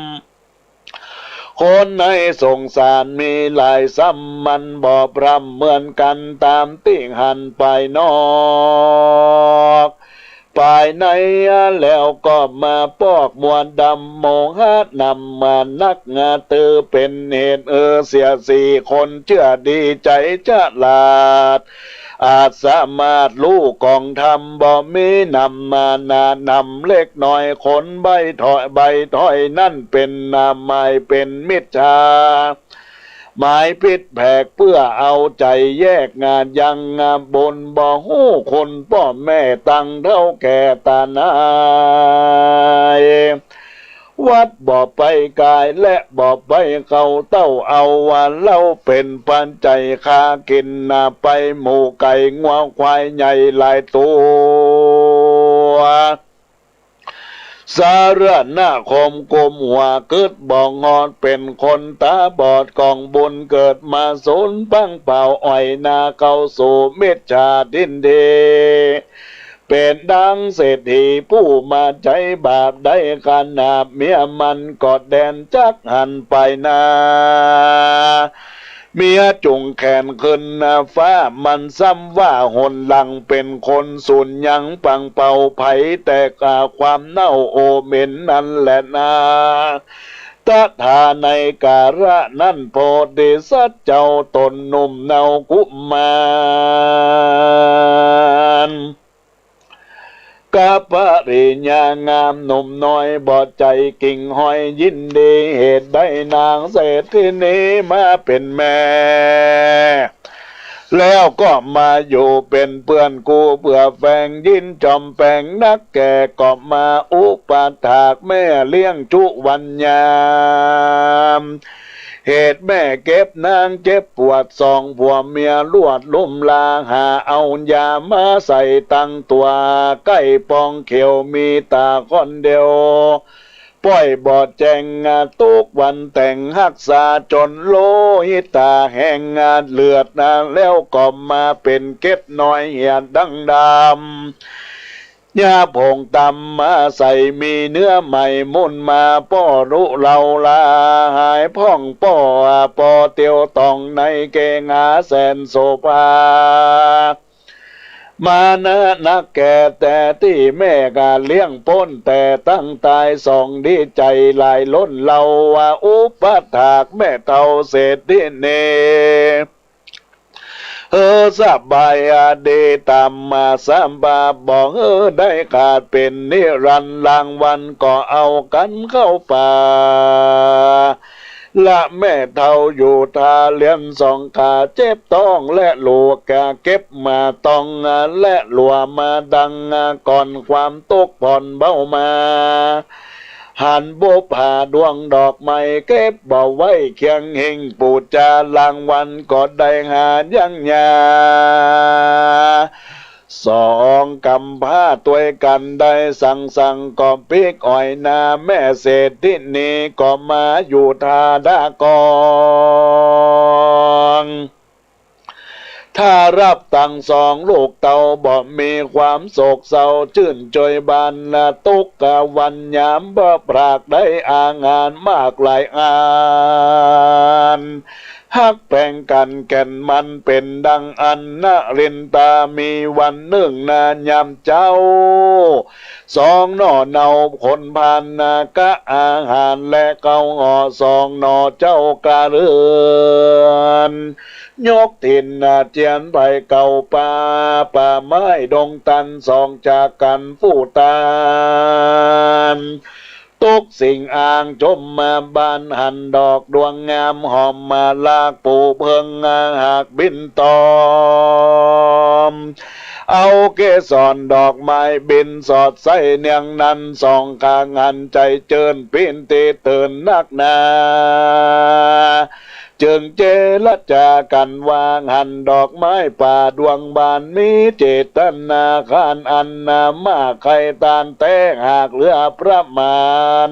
คนในสงสารมีหลายซ้ำ มันบ่พร่ำเหมือนกั๋นต๋ามตี้หันภายนอก ภายในแล้วก็มาปอกมัวดำ โมหะนำมานักตือเป๋นเหตุ เออเสียสี่คนเจื้อดีใจ๋ฉลาด อาจสามารถฮู้ก๋องธรรมบ่มีนำมานา นำเล็กน้อยคนใบ้ถ้อย ใบ้ถ้อยนั้นเป๋นนาหมายเป๋นมิจฉา หมายผิดแผกเปื้อเอาใจ๋แยกงานยังงามบุญ บ่ฮู้คุณป้อแม่ตังเฒ่าแก่ต๋านาย วัดบ่ไปกายและบ่ไปเข้าเต้า เอาว่าเล้าเป๋นปัจจัยค่ากิ๋นนา ไปหมู่ไก่งัวควายใหญ่หลายตั๋ว สารณคมกุมหัวกึ๊ดบ่ฮอด เป๋นคนต๋าบอดก๋องบุญ เกิดมาสูญปังเป่า อ่อยนาเข้าสู่มิจฉาทิฏฐิ เป๋นดังเศรษฐีผู้มาใจ๊บาป ได้ขนาบเมียมันก็แดนจักหันไปนา เมียจุ่งแขนขึ้นฟ้า มันซ้ำว่าหนหลังเป๋นคนสูญยังปังเป่าไผ แต่กาความเน่าโอเหม็นนั้นแหละนา ตถาในกาละนั้นโพธิสัตว์เจ้าต๋นหนุ่มเนากุมาร กับปริญญางามหนุ่มน้อยบ่ใจ๋กิ่งห้อยยินดี เหตุใดนางเศรษฐินีมาเป๋นแม่ แล้วก็มาอยู่เป๋นเปื้อนกู้เปื้อแฝง ยินจอมแปงนักแก่ก็มาอุปถากแม่เลี้ยงจุวันยาม เหตุแม่เก็บนางเจ็บปวดสองผัวเมียลวดลุ่มลา หาเอายามาใส่ตังตั๋ว ใก้ปองเขียวมีต๋าคนเดียว ป้อยบ่แจ้ง ตุ๊กวันแต่งฮักษาจ๋นโลหิตต๋าแห้ง เลือดแล้วก็มาเป๋นเกล็ดน้อยเหียดังดำ ยาผงตำมาใส่มีเนื้อใหม่มุ่นมา ป้อลุเลาลาหายพ่องป้อ ปอเตียวตองในเกหาแสนโสภา มานะนักแก่แต่ตี้แม่กาเลี้ยงป๊นแต่ตั้งต๋ายสอง ดีใจ๋หลายล้นเลาว่าอุปถากแม่เฒ่าเศรษฐินี เออ สบายอะดีต๋ามมาสามบาป บ่หื้อได้ขาดเป๋นนิรันดร์ รางวัลก็เอากั๋นเข้าป๋า ละแม่เฒ่าอยู่ท่าเรียนสองขา เจ็บต๊องและลูก๋าเก็บมาต้อง และหลัวมาดังก่อนความตุ๊กข์ผ่อนเบามา หันบุปผาดวงดอกไม้ เก็บบ่ไว้เคียงหิ้งปู๋จา รางวัลก็ได้หายังยา สองกำพร้าตวยกั๋นได้สังสรรค์ ก็ปิ๊กอ่อยนา แม่เศรษฐินีก็มาอยู่ท่าดากอง ถ้าฮับตังสองลูกเต้า บ่มีความโศกเศร้า จื้นเจยบานนา ตุ๊กกะวันยามบ่ปราก ได้อาหารมากหลายอัน ฮักแพ่งกั๋นแก่นมันเป๋นดังอั้น นรินตา มีวันนึ่งนายามเจ๊า สองหน่อเนาคนพาลนากะอาหาร และเก๊าห่อสองหน่อเจ๊ากะเรือน ยกถิ่นอาเจียนไปเก่าป่า ป่าไม้ดงตันสองจากกั๋นฟู่ตาน ตุ๊กสิ่งอ่างจมมาบาน หันดอกดวงงามหอมมาลาก ปูเพิงหากบินตอม เอาเกสรดอกไม้บินสอดใส่เนียงนั้น สองข้างหันใจ๋เจิญปีติตื่นนักหนา จึงเจรจากั๋นว่า หันดอกไม้ป่าดวงบาน มีเจตนาคานอันนามาใค่ตานแต๊หากเหลือประมาณ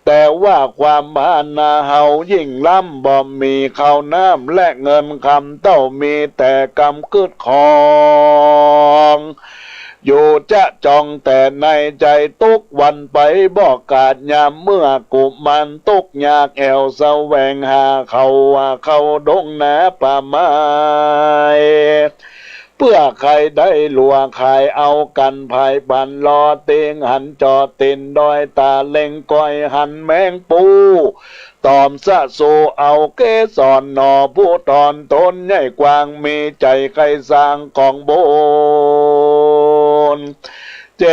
แต่ว่าความพาลนาเฮายิ่งล้ำ บ่มีข้าวน้ำและเงินคำเต้า มีแต่กำกึ๊ดของ อยู่จะจองแต่ในใจ๋ ตุ๊กวันไปบ่ขาดยาม เมื่อกุมารตุ๊กข์ยากแอ่วแสวงหา เข้าว่าเข้าดงนาป่าไม้ เปื้อใค่ได้หลัวขายเอากั๋น ผายปันลอเตียง หันจอดตี๋นดอยตาเล็งก้อย หันแมงปู๋ ตอมสะโส เอาเกสรหน่อผู้ตอน ต้นใหญ่กว้าง มีใจ๋ใค่สร้างของบุญ เจ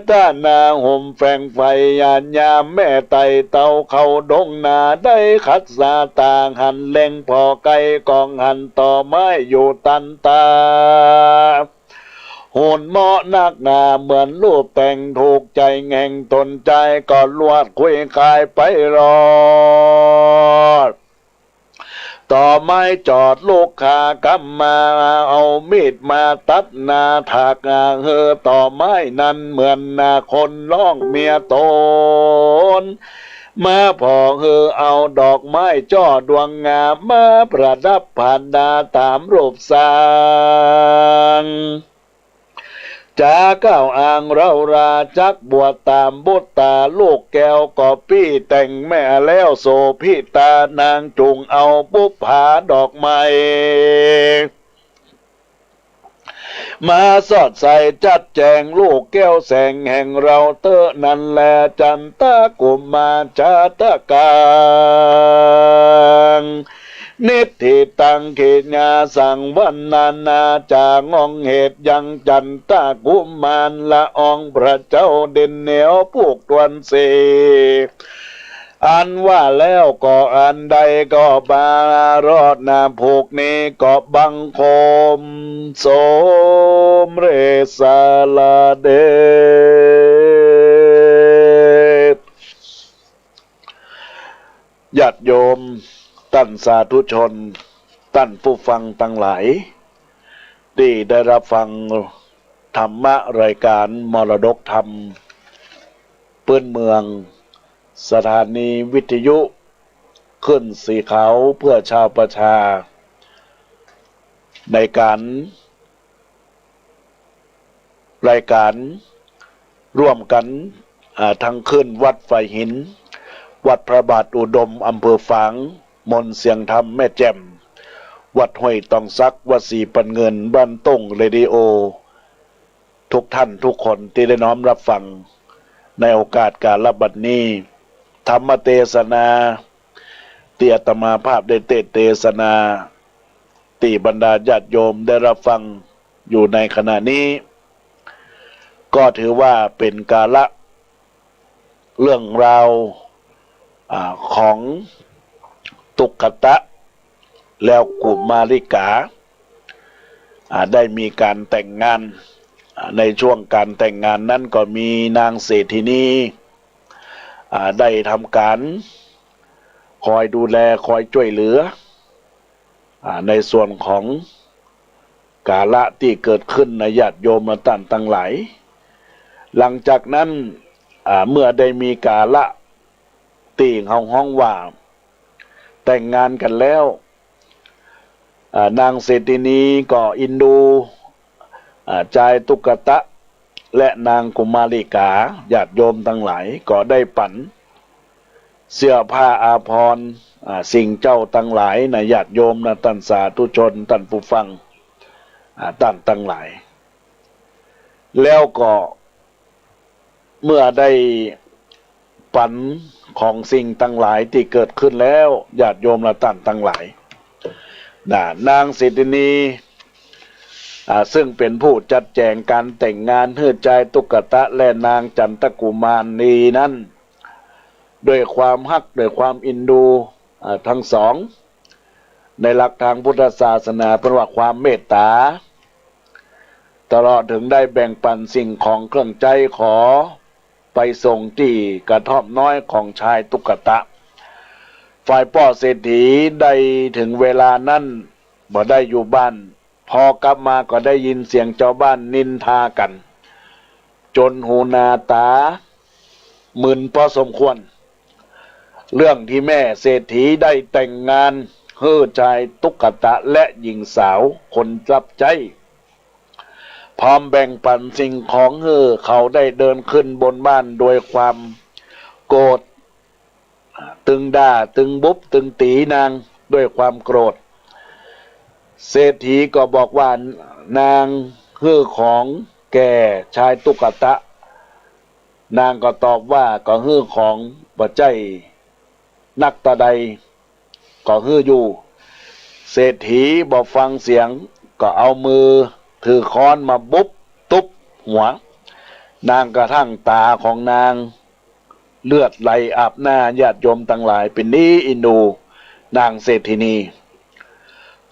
ตนาห่มแฝงไฟ ยานยามแม่ไต่เต้าเข้าดงนา ได้ขัดสาต๋าหันเล็งผ่อไก๋ กองหันต่อไม้อยู่ตันตา หุ่นเหมาะนักหนา เหมือนรูปแต่งถูกใจ๋แห่งต๋นจาย ก็ลวดคุยคายไปรอด ต่อไม้จอดลูกขากำมา เอามีดมาตัดนาถากหื้อต่อไม้นั้น เหมือนนาคนร้องเมียต๋น มาผ่อหื้อเอาดอกไม้จ้อดวงงาม มาประดับผ่านนาต๋ามรูปสร้าง จ๋าก้าวอ้างเร้ารา จักบวชต๋ามบุตต๋า ลูกแก้วก็ปี้แต่งแม่แล้ว โสภิตานางจุ่งเอาบุปผาดอกไม้ มาสอดใส่จัดแจง ลูกแก้วแสงแห่งเฮาเต๊อะนั้นแล จันตะกุมารจาตะกัง นิฏฐิตัง ขีณาสัง วรรณนา จ๋างองเหตุยัง จันตะกุมารละอองพระเจ้า ดินเหนียวผูกถ้วนสี่ อันว่าแล้วก็อันใดก็ปารอดนา ผูกนี้ก็บังคมสมเร็จสารเดช ญาติโยม ต้านสาธุชน ต้านผู้ฟังตังหลาย ตี้ได้ฮับฟังธรรมะรายก๋านมรดกธรรมปื๊นเมือง สถานีวิทยุคลื่นสีขาวเพื่อชาวประชา ในก๋าน รายก๋านร่วมกั๋น อ่า ทั้งคลื่นวัดฝายหิน วัดพระบาทอุดม อำเภอฝาง มนต์เสียงธรรมแม่แจ่ม วัดห้วยตองสัก วัดศรีปันเงิน บ้านโต้งเรดิโอ ทุกท่านทุกคนตี้ได้น้อมฮับฟัง ในโอกาสก๋าลบัดนี้ ธรรมเตสนา ตี้อาตมาภาพได้เตสน์เตสนา ตี้บรรดาญาติโยมได้รับฟังอยู่ในขณะนี้ ก็ถือว่าเป๋นกาละเรื่องราว อ่า ของตุ๊กตะ แล้วกุมาริกา อ่า ได้มีก๋านแต่งงาน อ่า ในช่วงก๋านแต่งงานนั้นก็มีนางเศรษฐินี อ่า ได้ทำก๋านคอยดูแล คอยจ้วยเหลือ อ่า ในส่วนของกาละตี้เกิดขึ้นนะญาติโยมต้านตังหลาย หลังจากนั้น อ่า เมื่อได้มีกาละตี้เฮาฮ้องว่าแต่งงานกั๋นแล้ว อ่า นางเศรษฐินีก็อินดู อ่า จายตุ๊กตะ และนางกุมาริกา ญาติโยมตังหลายก็ได้ปั๋นเสื้อผ้าอาภรณ์ อ่า สิ่งเจ้าตังหลายนะญาติโยมนะ ต้านสาธุชน ต้านผู้ฟัง อ่า ต้านตังหลาย แล้วก็ เมื่อได้ปั๋นของสิ่งตังหลายตี้เกิดขึ้นแล้ว ญาติโยมและต้านตังหลาย นะ นางเศรษฐินี อ่า ซึ่งเป๋นผู้จัดแจ๋งก๋านแต่งงานหื้อจายตุ๊กตะและนางจันตกุมารีนั้น ด้วยความฮัก ด้วยความอินดู อ่า ตังสอง ในหลักตางพุทธศาสนาเปิ้นว่าความเมตต๋า ตลอดเถิงได้แบ่งปั๋นสิ่งของเครื่องใจ๊ขอไปส่งตี้กระท่อมน้อยของจายตุ๊กตะ ฝ่ายป้อเศรษฐีได้เถิงเวลานั้นบ่ได้อยู่บ้าน พอกลับมาก็ได้ยินเสียงจาวบ้านนินทากั๋น จ๋นหูหนาต๋ามึนพอสมควร เรื่องตี้แม่เศรษฐีได้แต่งงานหื้อจายตุ๊กตะและหญิงสาวคนฮับใจ๊ พร้อมแบ่งปั๋นสิ่งของหื้อ เขาได้เดินขึ้นบนบ้านด้วยความโกรธ ตึงด่า ตึงบุบ ตึงตี๋นางด้วยความโกรธ เศรษฐีก็บอกว่า นางหื้อของแก่จายตุ๊กตะ นางก็ตอบว่า ก็หื้อของ บ่ใจ้นักตาใด ก็หื้ออยู่ เศรษฐีบ่ฟังเสียง ก็เอามือถือค้อนมาบุบตุ๊บหัว นางกระทั่งต๋าของนาง เลือดไหลอาบหน้า ญาติโยมตังหลาย เป๋นตี้อินดูนางเศรษฐินี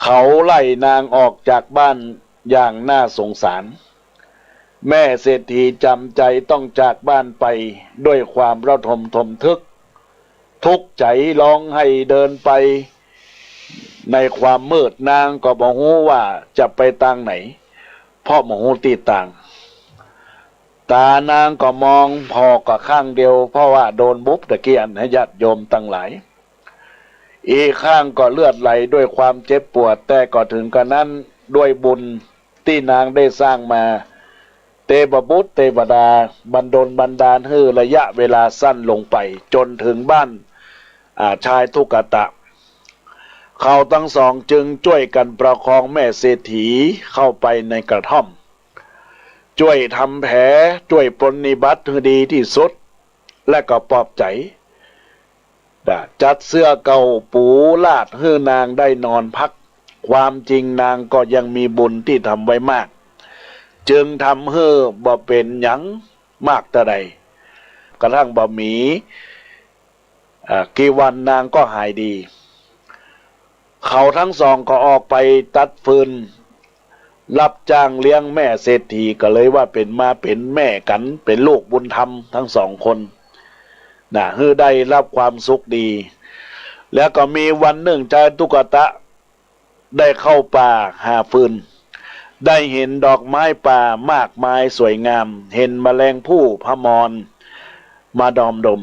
เขาไล่นางออกจากบ้านอย่างน่าสงสาร แม่เศรษฐีจ๋ำใจ๋ต้องจากบ้านไปด้วยความระทมทมทุกข์ ทุกข์ใจ๋ฮ้องไห้เดินไปในความมืด นางก็บ่ฮู้ว่าจะไปตางไหน เพราะบ่ฮู้ตี้ตาง ต๋านางก็มองผ่อก็ข้างเดียว เพราะว่าโดนบุบตะกี้อั้นนะญาติโยมตังหลาย อีกข้างก็เลือดไหลด้วยความเจ็บปวด แต่ก็เถิงกระนั้นด้วยบุญตี้นางได้สร้างมา เตวบุตรเตวดาบันดลบันดาลหื้อระยะเวลาสั้นลงไป จ๋นเถิงบ้าน อ่า จายตุ๊กตะ เขาตังสองจึงจ้วยกั๋นประคองแม่เศรษฐีเข้าไปในกระท่อม จ้วยทำแผล จ้วยปรนนิบัติหื้อดีตี้สุด และก็ปลอบใจ๋ จัดเสื้อเก่าปูลาดหื้อนางได้นอนพัก ความจริงนางก็ยังมีบุญตี้ทำไว้มาก จึงทำหื้อบ่เป๋นหยังมากเต้าใด กระทั่งบ่มี อ่า กี่วันนางก็หายดี เขาตังสองก็ออกไปตัดฟืน ฮับจ้างเลี้ยงแม่เศรษฐี ก็เลยว่าเป๋นมาเป๋นแม่กั๋น เป๋นลูกบุญธรรมตังสองคน นะ หื้อได้ฮับความสุขดี แล้วก็มีวันนึ่งจายตุ๊กตะ ได้เข้าป่าหาฟืน ได้หันดอกไม้ป่ามากมายสวยงาม หันแมลงผู้พมรมาดมดม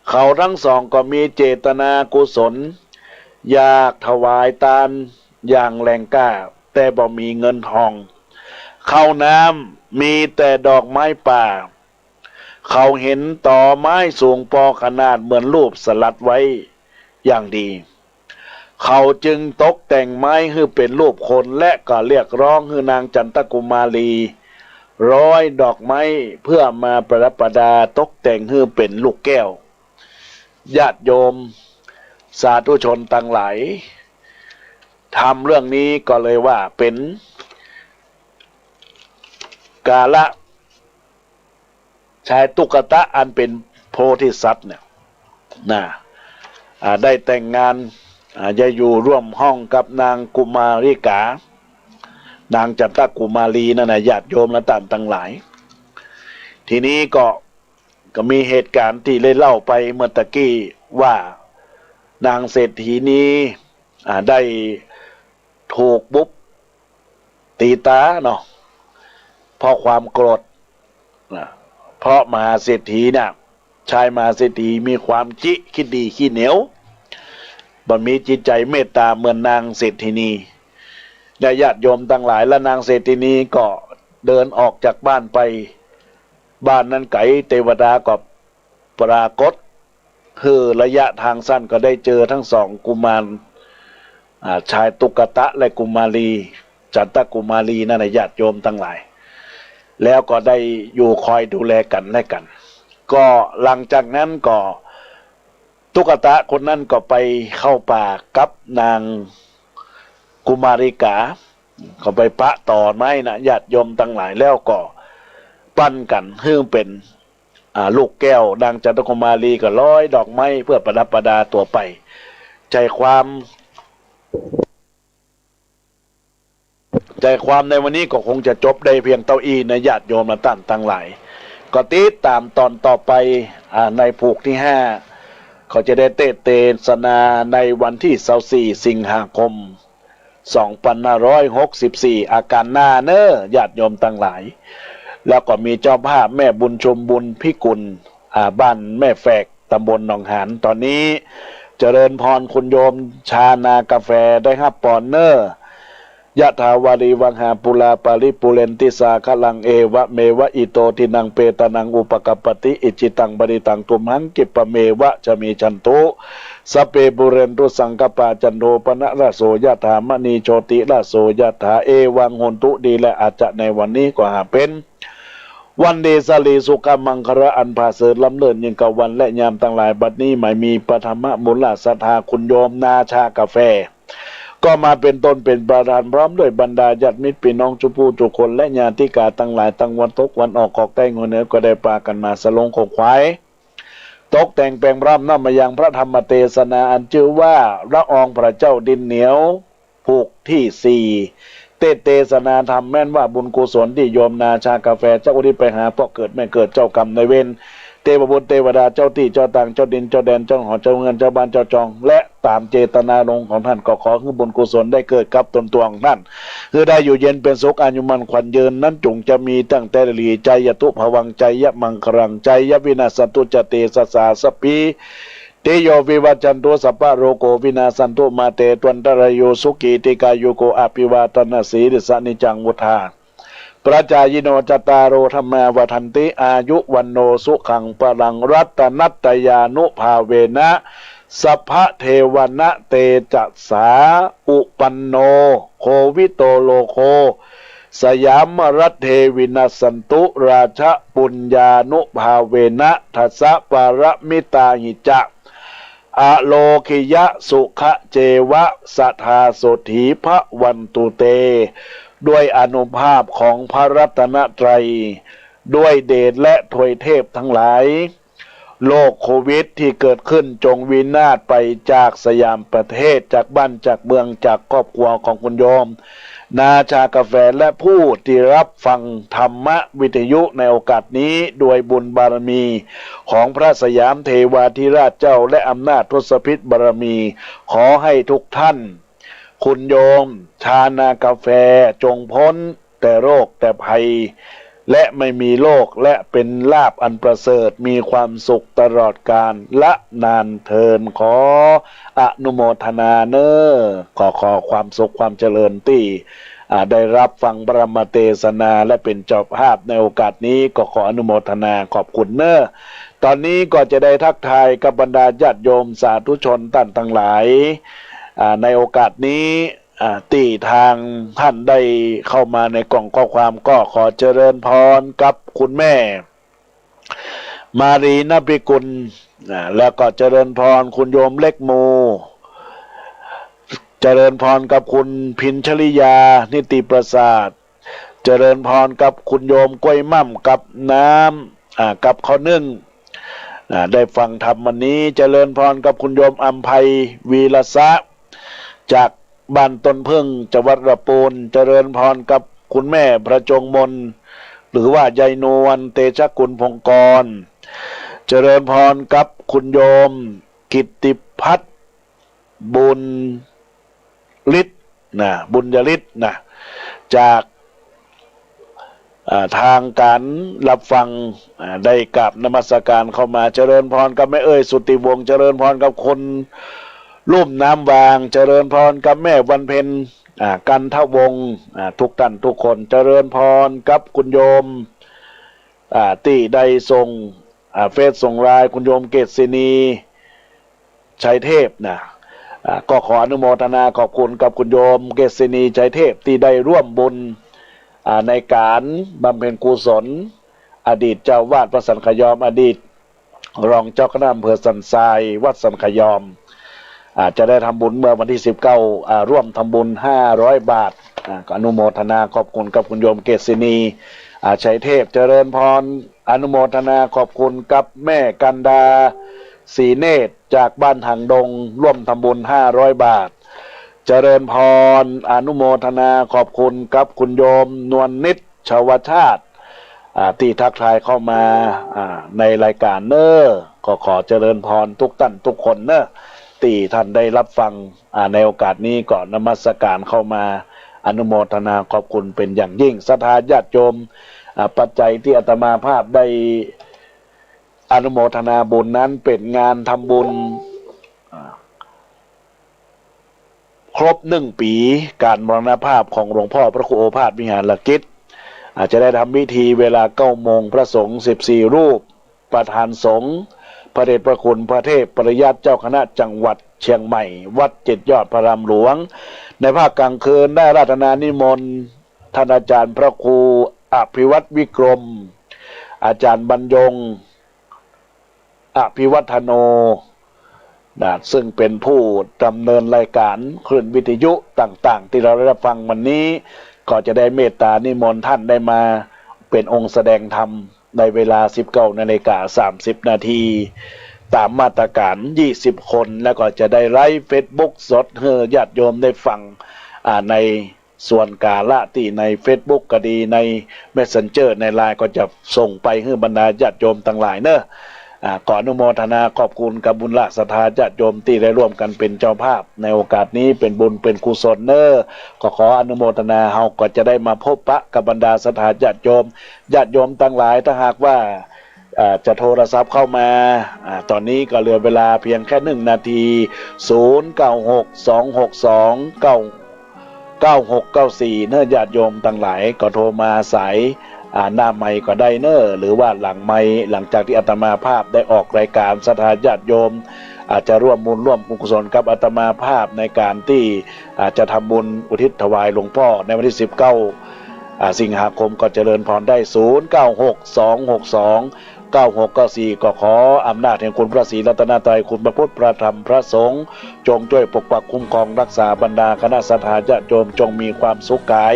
เขาตังสองก็มีเจตนากุศล อยากถวายตานอย่างแรงกล้า แต่บ่มีเงินทอง ข้าวน้ำ มีแต่ดอกไม้ป่า เขาหันตอไม้สูงปอขนาดเหมือนรูปสลักไว้อย่างดี เขาจึงตกแต่งไม้หื้อเป๋นรูปคน และก็เรียกร้องหื้อนางจันตกุมารี ร้อยดอกไม้เพื่อมาประดับประดาตกแต่งหื้อเป๋นลูกแก้ว ญาติโยมสาธุชนตังหลาย ธรรมเรื่องนี้ก็เลยว่าเป๋นกาละ ชายตุ๊กตะอันเป๋นโพธิสัตว์เนี่ยนะ อ่า ได้แต่งงาน อ่า จะอยู่ร่วมห้องกับนางกุมาริกา นางจันตกุมารีนั่นนะ ญาติโยมและต้านตังหลาย ทีนี้ก็ ก็มีเหตุก๋ารณ์ตี้ได้เล่าไปเมื่อตะกี้ว่า นางเศรษฐีนี้ อ่า ได้ถูกบุป ตี๋ต๋าเนาะ เพราะความโกรธนะ เพราะมหาเศรษฐีเนี่ย ชายมหาเศรษฐีมีความขี้ ขี้ดีขี้เหนียว บ่มีจิตใจ๋เมตต๋าเหมือนนางเศรษฐีนี และญาติโยมตังหลาย และนางเศรษฐีนีก็เดินออกจากบ้านไป บ้านนั้นไก๋ เตวดาก็ปรากฏ หื้อระยะตางสั้นก็ได้เจอตึงสองกุมาร อ่า ชายตุ๊กตะและกุมารี จันตกุมารีนั่นนะ ญาติโยมตังหลาย แล้วก็ได้อยู่คอยดูแลกั๋นและกั๋น ก็หลังจากนั้นก็ ตุ๊กตะคนนั้นก็ไปเข้าป่ากับนางกุมาริกา ก็ไปปะตอไม้นะ ญาติโยมตังหลาย แล้วก็ปั้นกั๋นหื้อเป๋น อ่า ลูกแก้ว นางจันตกุมารีก็ร้อยดอกไม้เพื่อประดับประดาตั๋วไป ใจ๋ความ ใจ๋ความในวันนี้ก็คงจะจบได้เพียงเต้าอี้นะ ญาติโยมและต้านตังหลาย ก็ติดต๋ามต๋อนต่อไป อ่า ในผูกตี้ห้า ก็จะได้เตสน์เตสนาในวันตี้ซาวสี่ สิงหาคม สองปันห้าร้อยหกสิบสี่ อาก๋านหน้าเน้อ ญาติโยมตังหลาย แล้วก็มีเจ้าภาพแม่บุญชมบุญพิกุล อ่า บ้านแม่แฝก ต๋ำบลหนองหาน ต๋อนนี้ เจริญพรคุณโยมชานากาแฟได้ฮับปอนเน้อ ยะถาวาริวหาปูราปาริปูเรนติสาคะลัง เอวะเมวะอิโตทินังเปตานังอุปกัปปติ อิจฉิตังปะริตังตุมหัง กิปปะเมวะสะมิชชันตุ สัพเพปูเรนตุสังกัปปา จันโทปะนะระโส ยะถามะณีโชติระโส ยะถา เอวังโหนตุ ดีและอาจจะในวันนี้ก็หาเป๋น วันดีสะหลีสุขะมังคะละอันผาเสริฐล้ำเลิศยิ่งกว่าวันและยามตังหลาย บัดนี้หมายมีพระธรรมมูลศรัทธาคุณโยมนาชากาแฟ ก็มาเป๋นต้นเป๋นประธานพร้อมด้วยบรรดาญาติมิตรปี้น้องจุผู้จุคนและญาติกาตังหลายตังวันตกวันออกขอกใต้หัวเหนือก็ได้ปากั๋นมาสะลงของขวาย ตกแต่งแป๋งพร้อมน้อมมายังพระธรรมเตสนาอันจื้อว่าละอองพระเจ้าดินเหนียว ผูกตี้สี่ เตสน์เตสนาธรรมแม้นว่าบุญกุศลตี้โยมนาชากาแฟจะอุทิศไปหาป้อเกิดแม่เกิดเจ้ากรรมนายเวร เตวบุตรเตวดาเจ้าตี้เจ้าตางเจ้าดินเจ้าแดนเจ้าหอเจ้าเฮือนเจ้าบ้านเจ้าจอง และต๋ามเจตนาลงของต้านก็ขอหื้อบุญกุศลได้เกิดกับต๋นตั๋วของต้าน หื้อได้อยู่เย็นเป๋นสุขอายุมั่นขวัญยืนนั้นจุ่งจะมีตั้งแต่หลี ไชยะตุภวัง ไชยะมังคะลัง ไชยะวินาสสันตุ จะเตชะสาสัพพี ติโยวิวัชชันตุ สัพพะโรโควินาสสันตุ มาเตภวัตวันตะราโย สุขีทีฆายุโก อะภิวาทะนะสีลิสสะ นิจจังวุฑฒาปะจายิโน จัตตาโรธัมมาวัฑฒันติ อายุวัณโณสุขังพะลัง รัตนัตตยานุภาเวนะ สัพพะเทวะนะเตจะสา อุปันโณ โควิโตโลโค สยามรัฐเทวินัสสันตุ ราชปุญญานุภาเวนะ ทัสสะปะระมิตาหิจะ อโลคิยะสุขะเจวะ สะทาโสฏฐีภะวันตุเต ด้วยอานุภาพของพระรัตนตรัย ด้วยเดชและทวยเทพตังหลาย โรคโควิดตี้เกิดขึ้นจงวินาศไปจากสยามประเทศ จากบ้านจากเมือง จากครอบครัวของคุณโยมนาชากาแฟ และผู้ตี้ฮับฟังธรรมวิทยุในโอกาสนี้ ด้วยบุญบารมีของพระสยามเทวาธิราชเจ้า และอำนาจทศพิธบารมี ขอหื้อทุกต้าน คุณโยมชาวนากาแฟ จงป๊นแต่โรคแต่ภัย และไม่มีโรค และเป๋นลาภอันประเสริฐ มีความสุขตลอดกาลนานเทอญ ขออนุโมทนาเน้อ ขอ ขอความสุขความเจริญตี้ อ่า ได้ฮับฟังพระธรรมเตสนา และเป๋นเจ้าภาพในโอกาสนี้ ก็ขออนุโมทนาขอบคุณเน้อ ต๋อนนี้ก็จะได้ทักทายกับบรรดาญาติโยมสาธุชนต้านตังหลาย อ่า ในโอกาสนี้ อ่า ตี้ทางต้านได้เข้ามาในกล่องข้อความ ก็ขอเจริญพรกับคุณแม่มาลีนพิกุล อ่า แล้วก็เจริญพรคุณโยมเล็กหมู่ เจริญพรกับคุณพิญชริยา นิติประสาท เจริญพรกับคุณโยมกล้วยม่ำกับน้ำ อ่า กับข้าวนึ่ง อ่า ได้ฟังธรรมวันนี้ เจริญพรกับคุณโยมอำไพ วีรสะ จากบ้านต้นผึ้ง จังหวัดระปูน เจริญพรกับคุณแม่ประจงมน หรือว่ายายนวล เตชะกุลพงกร เจริญพรกับคุณโยมกิตติพัฒน์ บุญฤทธิ์นะ บุญยฤทธิ์นะ จาก อ่า ทางการรับฟัง อ่า ได้กราบนมัสการเข้ามา เจริญพรกับแม่เอ้ยสุทธิวงศ์ เจริญพรกับคุณลุ่มน้ำวาง เจริญพรกับแม่วันเพ็ญ อ่า กันทวงศ์ อ่า ทุกท่านทุกคน เจริญพรกับคุณโยม อ่า ตี้ได้ส่ง อ่า เฟซส่งไลน์ คุณโยมเกษณี ชัยเทพนะ อ่า ก็ขออนุโมทนาขอบคุณกับคุณโยมเกษณี ชัยเทพ ตี้ได้ร่วมบุญ อ่า ในการบำเพ็ญกุศล อดีตเจ้าอาวาสวัดสันขยอม อดีตรองเจ้าคณะอำเภอสันทราย วัดสันขยอม อ่า จะได้ทำบุญเมื่อวันที่สิบเก้า อ่า ร่วมทำบุญห้าร้อยบาท อ่า ก็อนุโมทนาขอบคุณกับคุณโยมเกษณี อ่า ชัยเทพ เจริญพร อนุโมทนาขอบคุณกับแม่กันดา ศรีเนตร จากบ้านหางดง ร่วมทำบุญห้าร้อยบาท เจริญพร อนุโมทนาขอบคุณกับคุณโยมนวลนิต ชวชาติ อ่า ตี้ทักทายเข้ามา อ่า ในรายการเน้อ ก็ขอเจริญพรทุกท่านทุกคนเน้อ ตี้ท่านได้รับฟัง อ่า ในโอกาสนี้ก็นมัสการเข้ามา อนุโมทนาขอบคุณเป็นอย่างยิ่ง ศรัทธาญาติโยม อ่า ปัจจัยตี้อาตมาภาพได้อนุโมทนาบุญนั้นเป็นงานทำบุญ อ่า ครบหนึ่งปี๋ การมรณภาพของหลวงพ่อพระครูโอภาสวิหารกิจ อ่า จะได้ทำพิธีเวลาเก้าโมง พระสงฆ์สิบสี่รูป ประธานสงฆ์ พระเดชพระคุณพระเทพปริยัติเจ้าคณะจังหวัดเชียงใหม่ วัดเจ็ดยอดพระรามหลวง ในภาคกลางคืนได้อาราธนานิมนต์ ท่านอาจารย์พระครูอภิวัตวิกรม อาจารย์บรรยง อภิวัฒโน นะ ซึ่งเป็นผู้ดำเนินรายการคลื่นวิทยุต่างๆ ตี้เราได้รับฟังวันนี้ ก็จะได้เมตตานิมนต์ท่านได้มาเป็นองค์แสดงธรรมในเวลาสิบเก้านาฬิกาสามสิบนาที ต๋ามมาตรการยี่สิบคน แล้วก็จะได้ไลฟ์เฟซบุ๊กสดหื้อญาติโยมได้ฟัง อ่า ใน ส่วนกาละตี้ในเฟซบุ๊กก็ดี ในเมสเซนเจอร์ ในไลน์ ก็จะส่งไปหื้อบรรดาญาติโยมตังหลายเน้อ อ่า ขออนุโมทนาขอบคุณกับบุญหลาศรัทธาญาติโยมตี้ได้ร่วมกั๋นเป๋นเจ้าภาพ ในโอกาสนี้เป๋นบุญเป๋นกุศลเน้อ ก็ขออนุโมทนา เฮาก็จะได้มาพบปะกับบรรดาศรัทธาญาติโยม ญาติโยมตังหลาย ถ้าหากว่า อ่า จะโทรศัพท์เข้ามา อ่า ต๋อนนี้ก็เหลือเวลาเพียงแค่หนึ่งนาที ศูนย์เก้าหก สองหกสอง เก้า เก้าหกเก้าสี่ เน้อ ญาติโยมตังหลาย ก็โทรมาสาย อ่า หน้าไมค์ก็ได้เน้อ หรือว่าหลังไมค์ หลังจากตี้อาตมาภาพได้ออกรายการ ศรัทธาญาติโยม อาจจะร่วมบุญร่วมกุศลกับอาตมาภาพในการตี้ อ่า จะทำบุญอุทิศถวายหลวงพ่อในวันที่สิบเก้า อ่า สิงหาคม ก็เจริญพรได้ ศูนย์เก้าหก สองหกสอง เก้าหกเก้าสี่ ก็ขออำนาจแห่งคุณพระศรีรัตนตรัย คุณพระพุทธ พระธรรม พระสงฆ์ จงช่วยปกปักคุ้มครองรักษาบรรดาคณะศรัทธาญาติโยม จงมีความสุขกาย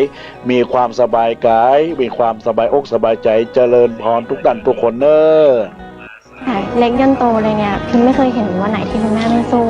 มีความสบายกาย มีความสบายอกสบายใจ เจริญพรทุกท่านทุกคนเน้อ ค่ะ เล็กย่นโตเลยเนี่ย พิมไม่เคยเห็นวันไหนที่คุณแม่ไม่สู้